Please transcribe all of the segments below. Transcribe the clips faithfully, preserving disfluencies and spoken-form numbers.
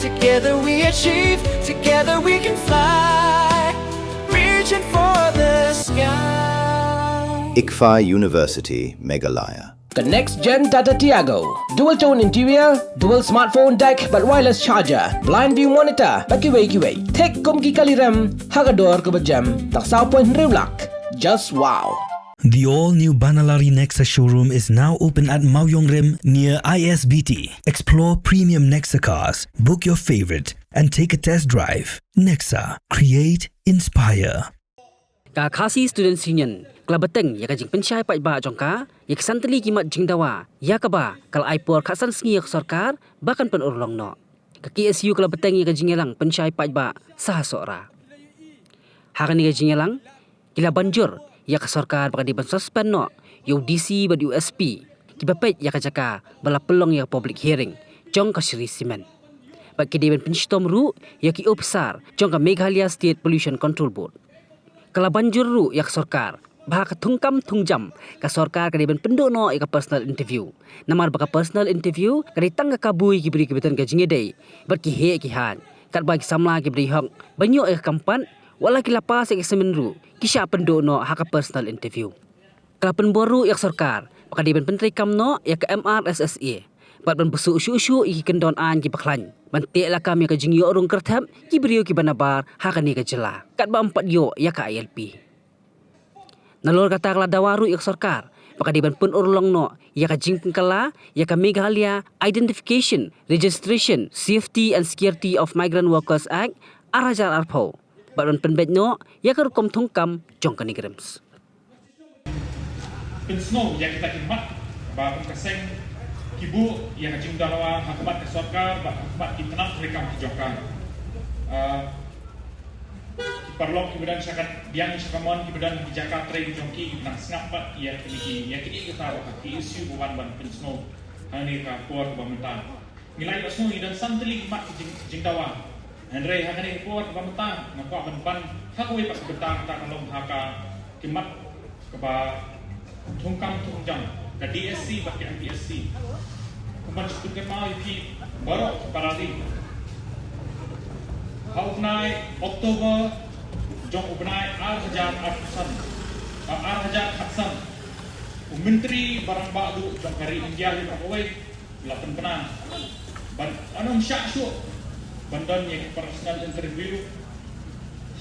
Together we achieve, together we can fly. Reaching for the sky. ICFAI University, Meghalaya. Ka next gen Tata Tiago. Dual tone interior, dual smartphone deck bad wireless charger, blind view monitor bad kiwei kiwei. Thik kum ki kali rem ha ka dor kaba jem. Tang saw point hynriew lak. Just wow. The all-new Banalari Nexa showroom is now open at Mawiong Rim near I S B T. Explore premium Nexa cars. Book your favorite and take a test drive. Nexa, create, inspire. Ka Khasi Students Union ka la bteng ïa ka jingpynshai paidbah jong ka ïa ki san tylli ki mat jingdawa ïa kaba ka la ai por khatsan sngi ïa ka sorkar ba kan pynurlong noh. Ka K S U ka la bteng ïa ka jingïalang pynshai paidbah sha ha Sohra. Ha kane ka jingïalang ki la ban jur ïa ka sorkar ba ka dei ban suspend noh ïa u D C bad ïa u S P kiba peit ïa ka jaka ba la pynlong ïa ka public hearing jong ka Shree Cement. Bad ki dei ban pynshitom ruh ïa ki ophisar jong ka Meghalaya State Pollution Control Board. Ka la ban jur ruh ïa ka sorkar ba ha ka thungkam thungjam ka sorkar ka dei ban pynduh noh ïa ka personal interview. Namar ba ka personal interview ka dei tang ka kabu ïa ki briew kiba don ka jingïadei bad ki heh ki haiñ. Katba ki samla kiba dei hok ban ïoh ïa ka kam pat, wat la ki la pass ïa ka assignment ruh, ki shah pynduh noh ha ka personal interview. Ka la pynbor ruh ïa ka sorkar ba ka dei ban pyntreikam noh ïa ka M R S S A bad ban pynsuh shuh shuh ïa ki kyndon aiñ kiba khlaiñ ban teh lakam ïa ka jingïoh rung kyrthep ki briew kiba nabar ha kane ka jylla katba ym pat ïoh ïa ka I L P. Nalor kata ka la dawa ruh ïa ka sorkar ba ka dei ban pynurlong noh ïa ka jingpynkylla ïa ka Meghalaya Identification, Registration, Safety and Security of Migrant Workers Act ar hajar arphew bad ban pynbeit noh ïa ka rukom thungkam jong ka NEIGRIHMS. Pynsngew ïa kita ki mat ba kum ka seng ki buh ïa ka jingdawa ha khmat ka sorkar bad ha khmat ki tnat treikam ki jong ka. Ah, ki paralok kiba don sha ka biang sha ka mon, kiba don ki jaka trei ki jong ki, kiba nang sngap pat ïa kine ki, ïa kine kita ba ka K S U ba wan ban pynsngew ha kane ka por kaba mynta. Ngi la ïohsngew ngi don san tylli ki mat ki jing, jingdawa. Hynrei ha kane ka por kaba mynta nga kwah ban ban ha kawei pat ka bynta, kata ka long ha ka ki mat kaba thungkam thungjam ka D S C bad ka M P S C. Kumban shu pynkynmaw ïa phi baroh ki para ri. Ha u bnai October jong u bnai ar hajar arphew san, ar hajar khatsan, u Myntri Rangbah Duh jong ka ri India hi baroh kawei la pynbna ban ym shah shuh ban don ïa ki personal interview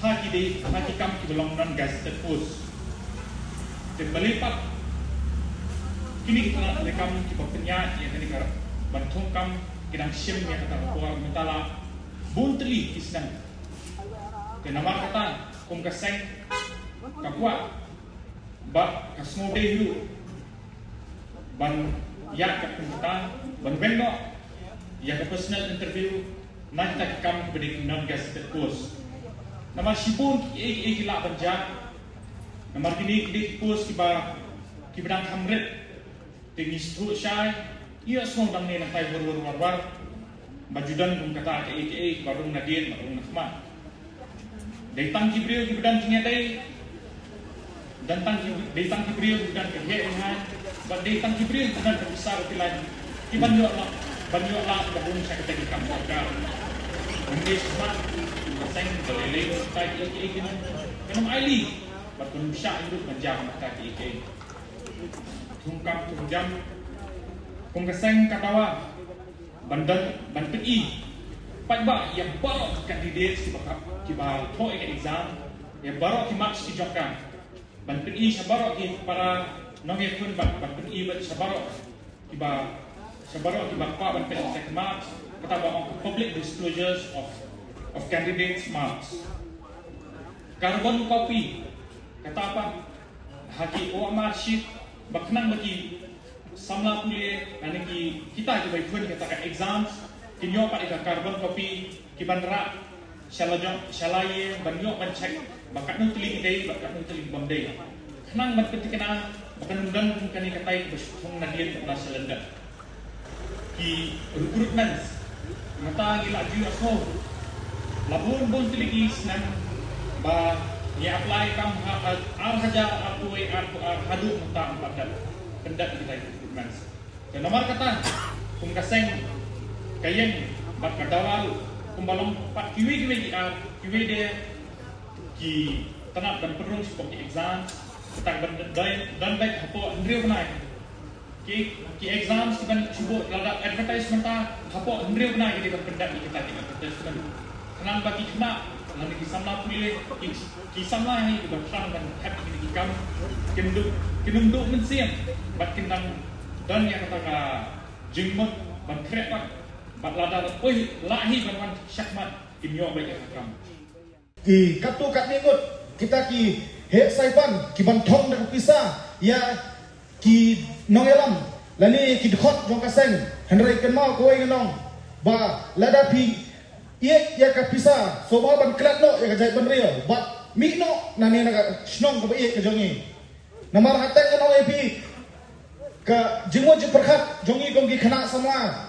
ha ki dei, ha ki kam kiba long non gazetted post. Te balei pat kine ki tnat treikam kiba pynïaid ïa kane ka ban thungkam ki dang shim ïa kata ka por mynta la bun tylli ki snem. Te namar kata kum ka seng ka kwah bad ka sngewdei ruh ban ïa ka pynbna ban weng noh ïa ka personal interview na kita ki kam kiba dei ki non gazetted post. Namar shibun kiei kiei ki lah ban jia. Namar kine ki dei ki post kiba, kiba dang kham rit. Te ngi sngewthuh shai, ïohsngew dang ne nangtai war war war war ba ju don kum kata kaei kaei ba rung nadien ba rung nakhmat. Dei tang ki briew kiba don jingïadei, don tang ki, dei tang ki briew kiba don ka heh ka haiñ, bad dei tang ki briew kiba don ka pisa ka pyllein ki ban ïoh lah, ban ïoh lah ban rung sha kata ki kam sorkar. Ym dei shakhmat ka seng ba lei lei ba kaei kaei kine, kan ym ailad bad kan ym shah ruh ban jia kum kata kaei kaei. Thungkam thungjam kum ka seng ka dawa ban don, ban pyni paidbah ïa baroh ki candidates kiba, kiba thoh ïa ka exam, ïa baroh ki marks ki jong ka. Ban pyni sha baroh ki para nongïakhun bad ban pyni bad sha baroh kiba, sha baroh kiba kwah ban peit ïa ka marks, kata ba ong public disclosures of, of candidates marks. Carbon copy, kata pat ha ki O M R sheet, ba khnang ba ki samla pule lane ki, kita kiba ikhun kata ka exams kin ïoh pat ïa ka carbon copy, ki ban rah sha la jong, sha la ïing ban ïoh ban check ba katno tylli ki dei bad katno tylli ki bym dei. Khnang ban pynthikna ba kan ym don kum kane katai kaba shu thung nadien bad la sha lyndet. Ki recruitments, mynta ngi la ju ïohsngew la bun bun tylli ki snem ba ngi apply kam ha ar hajar arphew wei, arphew ar haduh mynta ym pat dep pyndep kita ki recruitments. Te namar kata kum ka seng ka ïeng bad ka dawa ruh Kumba long pat kiwei kiwei ki ar, kiwei de ki tnat ban pynrung shapoh ki exam, tang ban don, don beit hapoh hynriew bnai. Ki, ki exam ki ban shu buh lada advertisement ta hapoh hynriew bnai ki dei ban pyndep ïa kita ki advertisement. Khnang ba ki khynnah lane ki samla pule, ki, ki samla hi kiba thrang ban thep ïa ki kam, kin duh, kin ym duh mynsiem bad kin nang don ïa kata ka jingmut ban khreh bad, bad lada, oi, lah hi ban wan shakhmat, kin ïoh beit ïa ka kam. Ki katto katne ngut kita ki heh Saipan ki ban thong da ka pisa ïa ki nongïalam lane ki dkhot jong ka seng. Hynrei kynmaw kawei ngan ong ba lada phi ïeit ïa ka pisa, sngewbha ban klet noh ïa ka jaitbynriew bad mih noh nangne na ka shnong kaba ïeit ka jong ngi. Namar hangta ngan ong ïa phi, ka jingmut jingpyrkhat jong ngi kum ki khynnah samla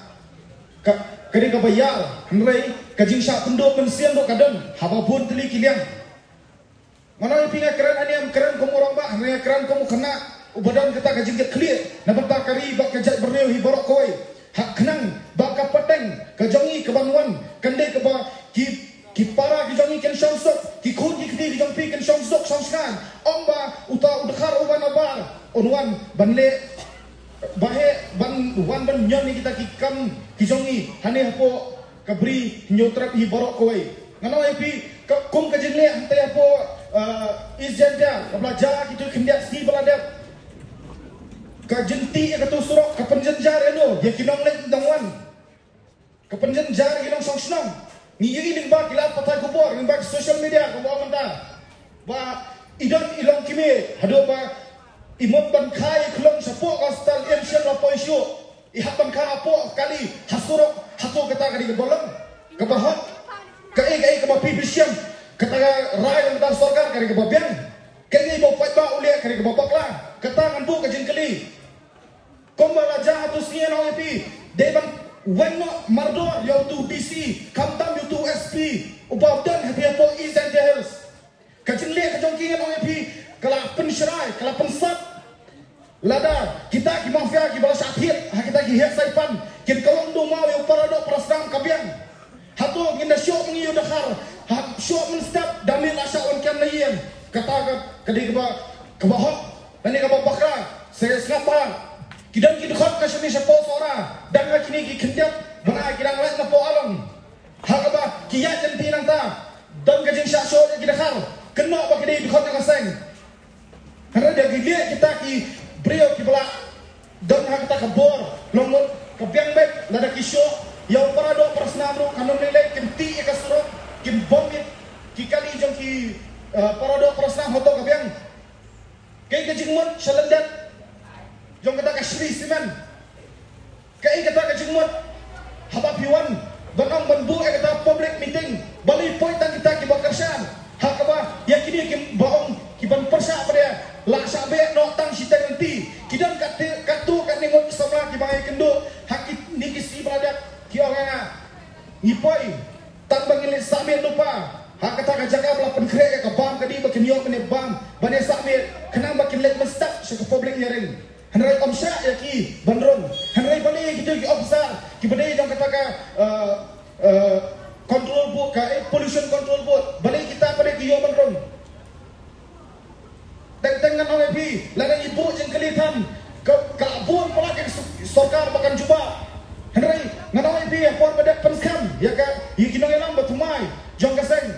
ka, ka dei kaba ïar, hynrei ka jingshah pynduh mynsiem ruh ka don haba bun tylli ki liang. Ngan ong ïa phi, nga kren hangne, ym kren kum u rangbah, hynrei nga kren kum u khynnah uba don kata ka jingkitkhlieh na bynta ka ri bad ka jaitbynriew hi baroh kawei. Ha khnang ba ka pateng ka jong ngi kaban wan kan dei kaba ki, ki para ki jong ngi kin shong suk, ki khun ki kti ki jong phi kin shong suk shong shngaiñ. Ym ba uta u dkhar uba nabar un wan ban leh ba heh, ban wan ban ñion ïa kita ki kam ki jong ngi hangne hapoh ka Bri Hynñiewtrep hi baroh kawei. Ngan ong ïa phi, ka, kum ka jingleh hangta hapoh, eh, East Jaintia, kaba la jia kito ki khyndiat sngi ba la dep. Ka jingtih ïa kato surok ka pynjynjar ïa no, ïa ki nongleit nongwan. Ka pynjynjar ïa ki nongshong shnong. Ngi ïohi lyngba ki lad pathai khubor, lyngba ki social media, kumba ong mynta ba i don i long kmie haduh ba i mut ban kha ïa i khlong shapoh ka hospital, im shym la poi shuh. I hap ban kha hapoh kali ha surok, hato kata ka dei kaba long, kaba hok? Kaei kaei kaba phi phi shem, kata ka rai jong ka sorkar ka dei kaba biang? Kaei ba u paidbah u leh ka dei kaba bakla? Kata ngan buh ka jingkylli. Kumba la jia ha uto u sngi, ngan ong ïa phi, dei ban weng noh mardor ïa uto u D C, khamtam ïa uto u S P uba don ha phi hapoh East Jaintia Hills. Ka jingleh ka jong ki, ngan ong ïa phi, ka la pynshrai, ka la pynsap. Lada kita ki mafia kiba la shah thied ha kita ki heh Saipan kin kyllon duma ïa u para doh para snam ka biang, hato ngin da shoh myngi ïa u dkhar, ha shoh mynstep da mynta la shah wan kem na ïing? Kata ka, ka dei kaba, kaba hok lane kaba bakla? Sa sngap bha. Ki don ki dkhot na shane shapoh Sohra, dang ha kine ki khyndiat bnai ki dang leit na poh Along. Ha kaba ki ïaid lynti nangta, don ka jingshah shoh ïa ki dkhar, kynnoh ba ki dei dkhot jong ka seng. Hynrei da ki leh kita ki briew kiba la don ha kata ka bor, long mut ka biang beit lada ki shoh ïa u para doh para snam ruh, kan ym lei lei kin tih ïa ka surok, kin bom ïa ki kali jong ki, eh, para doh para snam, hato ka biang? Kaei ka jingmut sha lyndet jong kata ka Shree Cement? Kaei kata ka jingmut haba phi wan ban ong ban buh ïa kata public meeting, balei poi tang kita kiba kyrshan? Ha kaba ïa kine kiba ong ki ban pyrshah pat de la shah beh noh tang shiteng lynti. Ki don katto katne ngut samla kiba ïakynduh ha kine ki sngi ba la dep, ki ong ïa nga, ngi poi tang ba ngin leit sah miet lypa ha kata ka jaka ba la pynkhreh ïa ka bam ka dih ba kin ïoh ban ïa bam, ban ïa sah miet khnang ba kin leit mynstep sha ka public hearing. Hynrei ym shah ïa ki ban rung. Hynrei balei kito ki officer kiba dei jong kata ka, eh, eh, control board, ka, eh, pollution control board, balei kita pat de ki ïoh ban rung? Teng teng ngan ong ïa phi, lada ngi buh jingkylli than, ka, ka bun palat ka s-, sorkar ba kan jubab. Hynrei ngan ong ïa phi, ha por ba dep pynskhem ïa ka, ïa ki nongïalam ba thymmai jong ka seng,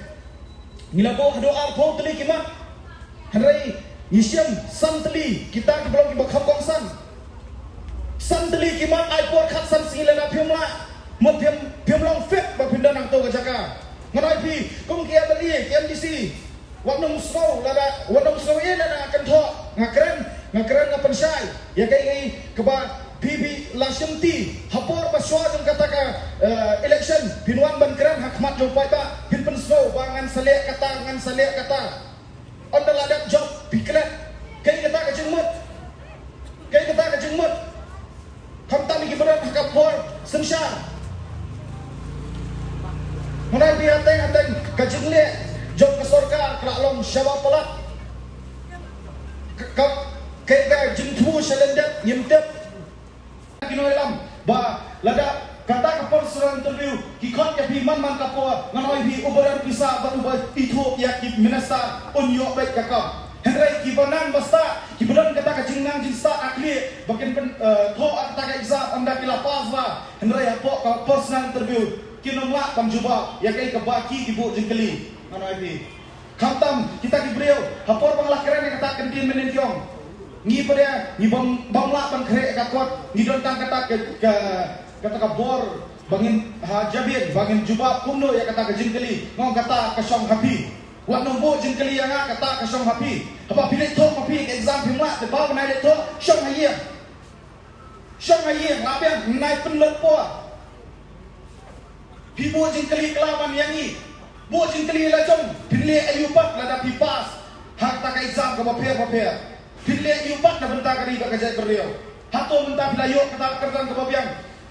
ngi la buh haduh arphew tylli ki mat. Hynrei ngi shem san tylli kita kiba long kiba kham kongsan. San tylli ki mat, ai por khatsan sngi lada phim lah, mut phim, phim long fit ba phin don ha kato ka jaka. Ngan ong ïa phi, kum ki M L A, ki M D C, wat nym sngew lada, wat nym sngew ïa lada nga kynthoh, nga kren, nga kren, nga pynshai ïa kaei kaei kaba phi, phi la shimti ha por ba shuwa jong kata ka, eh, election, phin wan ban kren ha khmat jong u paidbah, phin pynsngew ba ngan sa leh kata, ngan sa leh kata. Ynda la dep jop phi klet. Kaei kata ka jingmut? Kaei kata ka jingmut? Khamtam ïa kiba don ha ka bor synshar. Ngan ong ïa phi, hateng hateng ka jingleh jong ka sorkar ka la long shaba palat. Ka, ka, kaei ka jingthmu sha lyndet ngim tip. Ki nongïalam ba lada kata ka por personal interview, ki khot ïa phi man man ka por, ngan ong ïa phi uba don pisa bad uba ithuh ïa ki minister un ïoh beit ka kam. Hynrei kiba nang ba stad, kiba don kata ka jingnang jingstad ha khlieh ba kin pyn, eh, thoh ha kata ka exam ynda ki la pass ba. Hynrei hapoh ka personal interview kin ym lah ban jubab ïa kaei kaba ki, ki buh jingkylli. Ngan ong ïa phi. Khamtam kita ki briew, ha por ba nga la kren ïa kata ka ktien mynnin ki ong, ngi pat de ngi bym, bym lah ban khreh ïa ka kot, ngi don tang kata ka, ka, kata ka bor ba ngin, ha jabieng ba ngin jubab kumno ïa kata ka jingkylli. Nga ong kata ka shong ha phi. Wat nym buh jingkylli ïa nga, kata ka shong ha phi. Haba phi leit thoh ma phi ka exam phim lah, te ba ban ai leit thoh, shong ha ïing. Shong ha ïing, la biang, nai pynlut por. Phi buh jingkylli kylla ban ïa ngi. Buh jingkylli la jong, phin leh aïu pat lada phi pass ha kata ka exam kaba pher bapher. Phin leh aïu pat na bynta ka ri bad ka jaitbynriew. Hato mynta phi la ïoh kata ka kyrdan kaba biang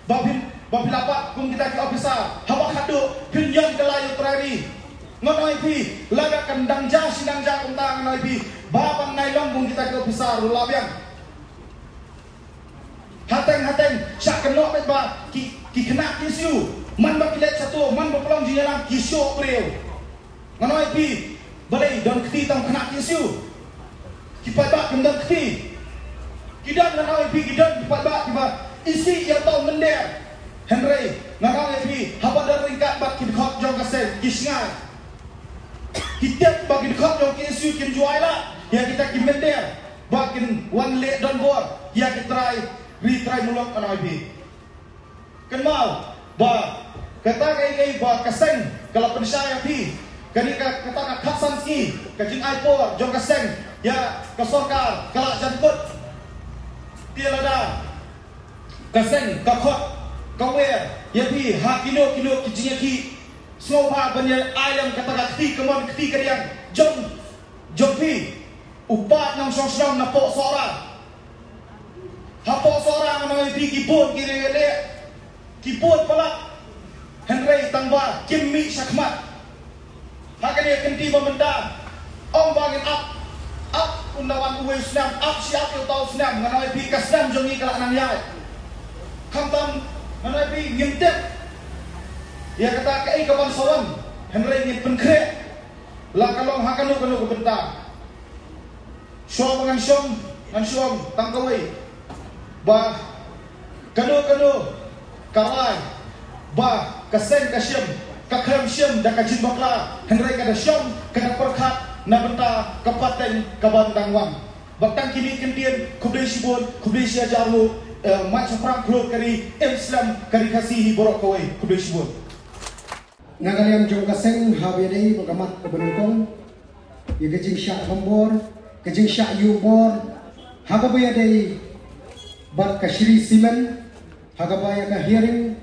ba phin, ba phi la bat kum kita ki officer? Haba khatduh phin ïeng kylla ïa u trai ri. Ngan ong ïa phi, lada kan dang ja shi nang ja kumta, ngan ong ïa phi, ba ban nai long kum kita ki officer ruh la biang. Hateng hateng, shah kynnoh beit ba ki, ki khynnah ki S U, man ba ki leit shato, man ba pynlong jingïalang, ki shoh briew. Ngan ong ïa phi, balei don kti tang khynnah ki S U? Ki paidbah kim don kti. Ki don, ngan ong ïa phi, ki don ki paidbah kiba isih ïa uta u mynder. Hynrei ngan ong ïa phi, haba don ryngkat bad ki dkhot jong ka seng, ki shngaiñ. Ki tip ba ki dkhot jong ki S U kin ju ai lah ïa kita ki mynder ba kin wan leh donbor ïa ki trai ri trai muluk, ngan ong ïa phi. Kynmaw ba kata kaei kaei ba ka seng ka la pynshai ïa phi, kane ka, kata ka khatsan sngi ka jingai por jong ka seng ïa ka sorkar ka la jan kut. Te lada ka seng ka khot ka wer ïa phi ha kino kino ki jingïakhih, sngewbha ban ïa ai lem kata ka kti kamon kti kadiang jong, jong phi. U paid nongshong shnong na Pohsohra. Ha Pohsohra ngan ong ïa phi, ki bun ki riewïaleh, ki bun palat. Hynrei tang ba kim mih shakhmat. Ha kane ka kynti ba mynta, ong ba ngin ap, ap u na wan uwei u snem, ap shi ap ïa uta u snem, ngan ong ïa phi ka snem jong ngi ka la nang ïaid. Khamtam ngan ong ïa phi ngim tip ïa kata kaei ka ban sa wan, hynrei ngin pynkhreh la ka long ha kano kano ka bynta. Shuwa ba ngan shong, ngan shong tang kawei ba kano kano ka rai ba ka seng ka shim, ka khlem shim da ka jingbakla, hynrei ka da shong, ka da pyrkhat na bynta ka pateng ka ban dang wan. Bad tang kine ki ktien, khublei shibun, khublei shi hajar nguh, eh, mait shaphrang khlur ka ri, im slem ka ri Khasi hi baroh kawei, khublei shibun. Na ka liang jong ka seng, haba ïadei bad ka mat kaba nyngkong, ïa ka jingshah thombor, ka jingshah ïuh bor ha kaba ïadei bad ka Shree Cement, ha kaba ïa ka hearing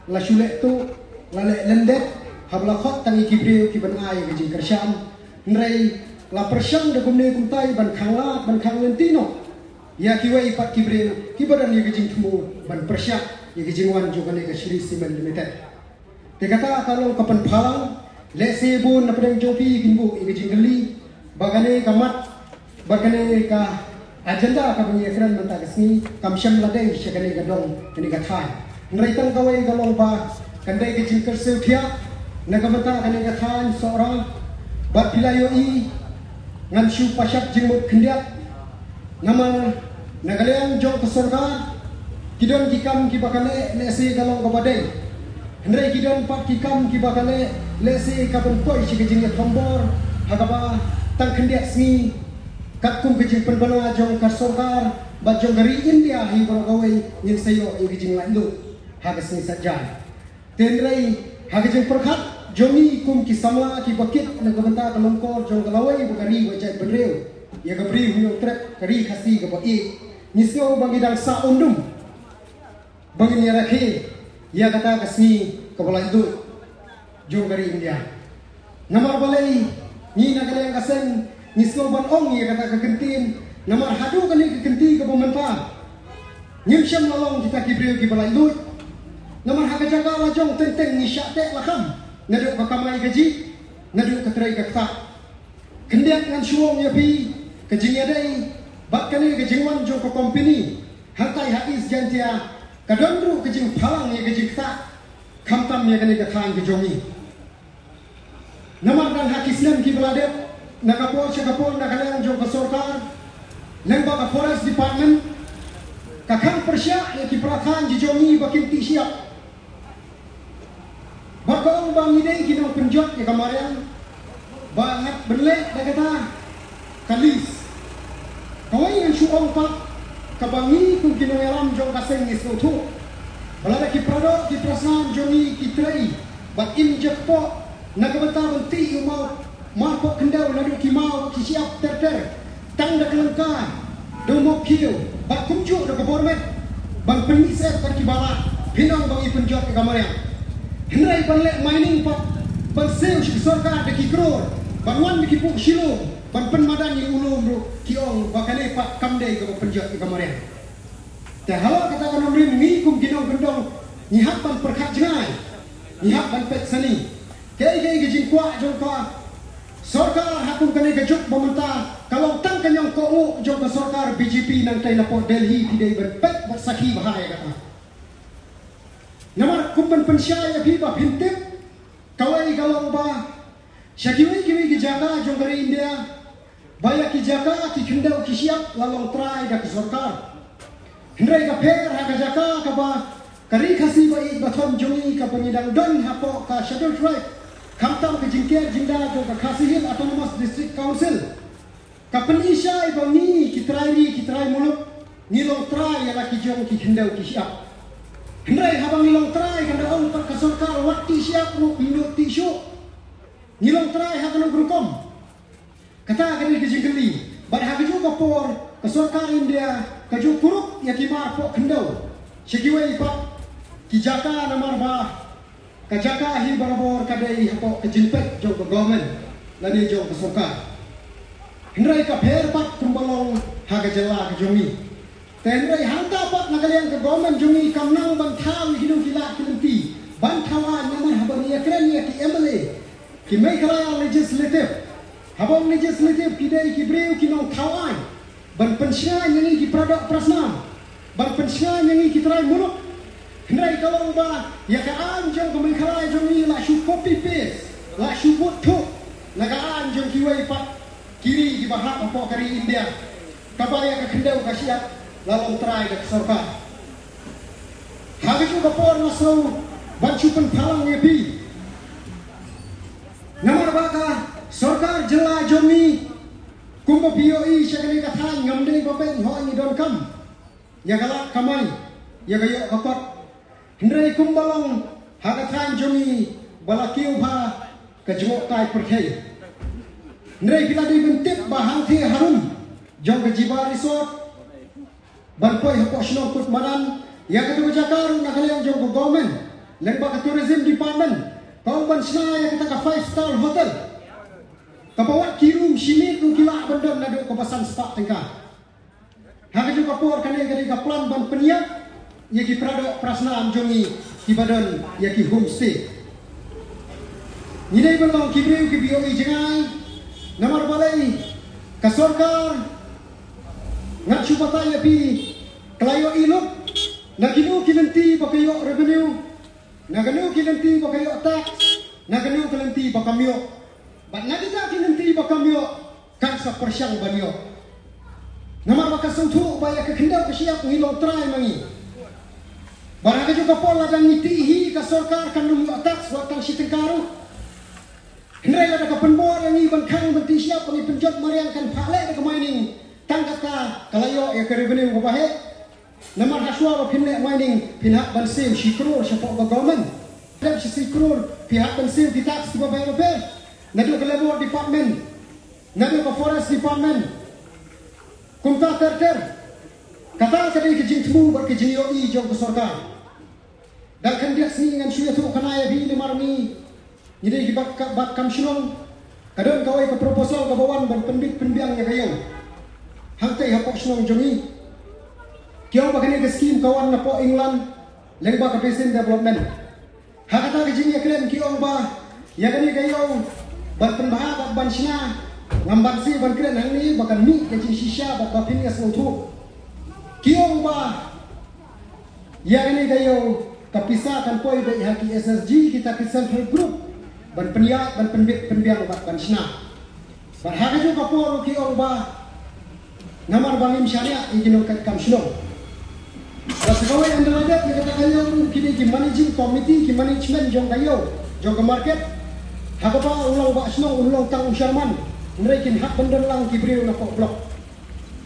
la shu leh tuh, la leh lyndet, haba la khot tang ïa ki briew ki ban ai ïa ka jingkyrshan. Hynrei la pyrshang da kumne kumtai ban khang lad, ban khang lynti noh ïa kiwei pat ki briew kiba don ïa ka jingthmu ban pyrshah ïa ka jingwan jong kane ka Shree Cement Limited. Te kata ka long ka pynpaw lang, lehse bun na pdeng jong phi kin buh ïa ka jingkylli ba kane ka mat, ba kane ka agenda kaba ngi ïakren mynta ka sngi kam shym la dei sha kane ka dong, kane ka thaiñ. Hynrei tang kawei ka long ba kan dei ka jingkyrsiew thiah na ka bynta kane ka thaiñ Sohra. Bad phi la ïohi ngan shu pynshai jingmut khyndiat. Namar na ka liang jong ka sorkar ki don ki kam kiba ka leh, lehse ka long kaba dei. Hynrei ki don pat ki kam kiba ka leh, lehse ka ban poi sha ka jingïathombor ha kaba tang khyndiat sngi, katkum ka jingpynbna jong ka sorkar bad jong ka ri India hi baroh kawei, ngin sa ïoh ïa ka jinglaitluid ha ka sngi Saitjaiñ. Hynrei ha ka jingpyrkhat jong ngi kum ki samla kiba kit na ka bynta ka longkor jong ka lawei bad ka ri bad jaitbynriew, ïa ka Bri Hynñiewtrep, ka ri Khasi kaba ïeit, ngi sngew ba ngi dang sah um dum ba ngin ïa rakhe ïa kata ka sngi kaba laitluid jong ka ri India. Namar balei ngi na ka liang ka seng ngi sngew ban ong ïa kata ka kyntien? Namar haduh kane ka kynti kaba mynta ngim shym la long kita ki briew kiba laitluid. Namar ha ka jaka la jong teng teng ngi shah teh la kham, naduh ka kamai kajih, naduh ka trei ka ktah. Khyndiat ngan shu ong ïa phi, ka jingïadei bad kane ka jingwan jong ka company hangtai ha East Jaintia, ka don ruh ka jingphalang ïa ka jingktah. Khamtam ïa kane ka thaiñ ka jong ngi. Namar dang ha ki snem kiba la dep, na ka por sha ka por na ka liang jong ka sorkar lyngba ka Forest Department, ka khang pyrshah ïa ki para thaiñ ki jong ngi ba kin tih shyiap. Bad ka ong ba ngi dei ki nongpynjot ïa ka mariang ba ngat ban leh da kata ka lease. Kawei ngan shu ong pat, kaba ngi kum ki nongïalam jong ka seng ngi sngewthuh ba lada ki paradoh ki parasnam jong ngi ki trei bad im jakpoh na ka bynta ban tih ïa u maw, marpoh khyndew naduh ki maw ki shyiap ter ter, tang da ka lyngkha da u mawkhiew bad kumjuh da ka bor met ban pynmih sep bad ki balang, phin ong ba ngi pynjot ïa ka mariang. Hynrei ban leh mining pat, ban siew sha ka sorkar da ki klur, ban wan da ki puk shilum ban pynmadan ïa u lum ruh, ki ong ba kane pat kam dei kaba pynjot ïa ka mariang. Te halor kata ka nongrim, ngi kum ki nongkyndong ngi hap ban pyrkhat jngai, ngi hap ban peit sani. Kaei kaei ka jingkwah jong ka sorkar ha kum kane ka juk ba mynta ka long tang ka ñiong kohnguh jong ka sorkar B J P nangtei na pdeng Delhi. Phi dei ban peit bad sakhi bha ïa kata. Namar kum ban pynshai ïa phi ba phin tip, kawei ka long ba sha kiwei kiwei ki jaka jong ka ri India, ba ïa ki jaka ki khyndew ki shyiap la long trai da ka sorkar. Hynrei ka pher ha ka jaka kaba ka ri Khasi ba ïeit ba thon jong ngi kaba ngi dang don hapoh ka Scheduled Tribe, khamtam ka jingker jingda jong ka Khasi Hills Autonomous District Council, ka pynshai ba ngi ki trai ri ki trai muluk ngi long trai ïa la ki jong ki khyndew ki shyiap. Hynrei haba ngi long trai, kan da ong pat ka sorkar wat tih shyiap ruh, ym nud tih shuh. Ngi long trai ha kano ka rukom? Kata ka dei ka jingkylli. Bad ha kajuh ka por ka sorkar India ka ju kurup ïa ki marpoh khyndew sha kiwei pat ki jaka, namar ba ka jaka hi barabor ka dei hapoh ka jingpeit jong ka government lane jong ka sorkar. Hynrei ka pher pat kumba long ha ka jylla ka jong ngi. Te hynrei hangta pat na ka liang ka government jong ngi kam nang ban thaw ïa kino ki lad ki lynti ban thaw aiñ, namar haba ngi ïakren ïa ki M L A, ki Meghalaya Legislative, haba ong legislative, ki dei ki briew ki nongthaw aiñ ban pynshngaiñ ïa ngi ki paradoh parasnam, ban pynshngaiñ ïa ngi ki trai muluk. Hynrei ka long ba ïa ka aiñ jong ka Meghalaya jong ngi la shu copy paste, la shu bud thuh na ka aiñ jong kiwei pat ki ri kiba hap hapoh ka ri India, kaba ïa ka khyndew ka shyiap la long trai da ka sorkar. Ha kajuh ka por nga sngew ban shu pynpaw lang ïa phi, namar ba ka sorkar jylla jong ngi, kumba phi ïohi, sha kane ka thaiñ ngam dei ba peit, hooid ngi donkam ïa ka lad kamai, ïa ka ïoh ka kot. Hynrei kumba long ha ka thaiñ jong ngi ba la kiew bha ka jngohkai pyrthei. Hynrei phi la dei ban tip ba hangthie harum jong ka Jiva Resort ban poi hapoh shnong Kut Madan, ïa kata ka jaka ruh na ka liang jong ka government lyngba ka Tourism Department ka ong ban shna ïa kata ka five star hotel, kaba wat ki room shi miet ruh ki lah ban don naduh kaba san spah tyngka. Ha kajuh ka por kane ka dei ka plan ban pynïap ïa ki paradoh parasnam jong ngi kiba don ïa ki homestay. Ngi dei ban long ki briew kiba ïohi jngai, namar balei ka sorkar, ngan shu batai ïa phi, ka la ïohi lut na kino ki lynti ba ka ïoh revenue, na kano ki lynti ba ka ïoh tax, na kano ki lynti ba kam ïoh. Bad na kita ki lynti ba kam ïoh, kan sa pyrshang ban ïoh. Namar ba ka sngewthuh ba ïa ka khyndew ka shyiap ngi long trai ma ngi. Bad ha kajuh ka por lada ngi tih hi, ka sorkar kan ym ïoh tax wat tang shi tyngka ruh. Hynrei lada ka pynbor ïa ngi ban khang ban tih shyiap, ba ngi pynjot mariang, kan phah leh da ka mining, tang kata ka la ïoh ïa ka revenue kaba heh. Namar hashwa ba phin leh mining phin hap ban siew shi klur shapoh ka government. Dep shi, shi klur phi hap ban siew ki tax kiba bha ba pher, naduh ka Labour Department, naduh ka Forest Department. Kumta ter ter. Kata ka dei ka jingthmu bad ka jingïohi jong ka sorkar. Da khyndiat sngi ngan shu ïathuh khana ïa phi, namar ngi, ngi dei ki bat ka, bat kam shnong. Ka don kawei ka proposal kaba wan ban pynbit pynbiang ïa ka ïew hangtei hapoh shnong jong ngi. Ki ong ba kane ka skim ka wan napoh England lyngba ka Basin Development. Ha kata ka jingïakren ki ong ba ïa kane ka ïew ban pynbha bad ban shna, ngam banse ban kren hangne ba kan mih ka jingshisha bad ba phin ïa sngewthuh. Ki ong ba ïa kane ka ïew Ka pisa kan poi beit ha ki S H G, kita ki self help group, ban pynïaid, ban pynbit pynbiang, ban, ban shna. Bad ha kajuh ka por ki ong ba namar ba ngim shaniah ïa ki nongkit kam shnong. Bad sa kawei, ynda la dep ïa kata ka ïew, ki dei ki managing committee, ki management jong ka ïew, jong ka market, ha kaba u long bah shnong un long tang u chairman, hynrei kin hap ban don lang ki briew na poh block.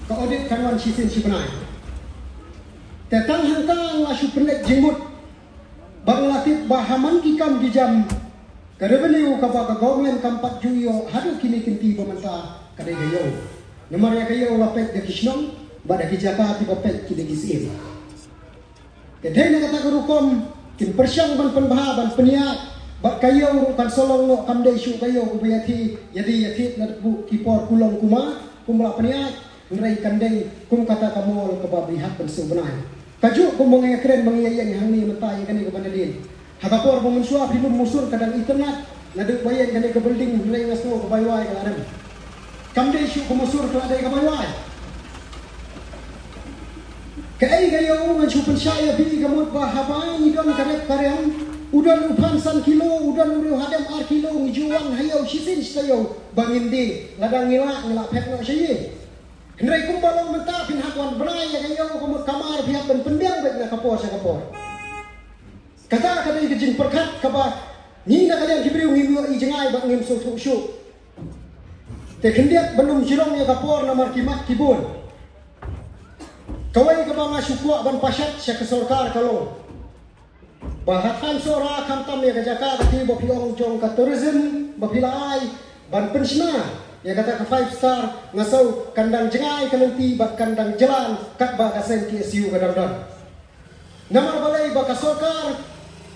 Ka audit kan wan shisien shi bnai. Te tang hangta nga la shu pynleit jingmut bad nga la tip ba ha man ki kam ki jam, ka revenue kaba ka government kam pat ju ïoh haduh kine ki kynti ba mynta ka dei ka ïew. Namar ïa ka ïew la peit da ki shnong bad da ki jaka kiba peit ki da ki syiem. Te dei na kata ka rukom kin pyrshang ban pynbha, ban pynïaid, bad ka ïew ruh kan sa long noh, kam dei shuh ka ïew kaba ïathie, ïadie ïathied naduh ki por kulong kuma, kumba la pynïaid, hynrei kan dei kum kata ka mall kaba bri hap ban siew bnai. Kajuh kumba ngi ïakren, ba ngi ïa ïeng hangne mynta ïa kane kaba nadien. Ha ka por ba mynshuwa phi lum musur ka dang itynnad, naduh ba ïeng kane ka building, hynrei nga sngew ka bai wai ka la rem. Kam dei shuh ka musur, ka la dei ka bai wai. Kaei ka ïew? Ngan shu pynshai ïa phi, ka mut ba haba ngi don ka rep ka riang, u don u phan san kilo, u don u riew hadem ar kilo, ngi ju wan ha ïew shisien shi taïew ba ngin die, lada ngi lah, ngi lah phet noh sha ïing. Hynrei kumba long mynta, phin hap wan bnai ïa ka ïew, ka mut kamar phi hap ban pynbiang beit na ka por sha ka por. Kata ka dei ka jingpyrkhat kaba ngi na ka liang ki briew ngim ïoh i jngai bad ngim sngewthuh shuh. Te khyndiat ban ym jrong ïa ka por namar ki mat ki bun. Kawei kaba nga shu kwah ban pashat sha ka sorkar ka long ba ha thaiñ Sohra, khamtam ïa ka jaka kata ba phi ong jong ka tourism ba phi la ai ban pynshna ïa kata ka five star, nga sngew kan dang jngai ka lynti bad kan dang jlan katba ka seng K S U ka dang don. Namar balei? Ba ka sorkar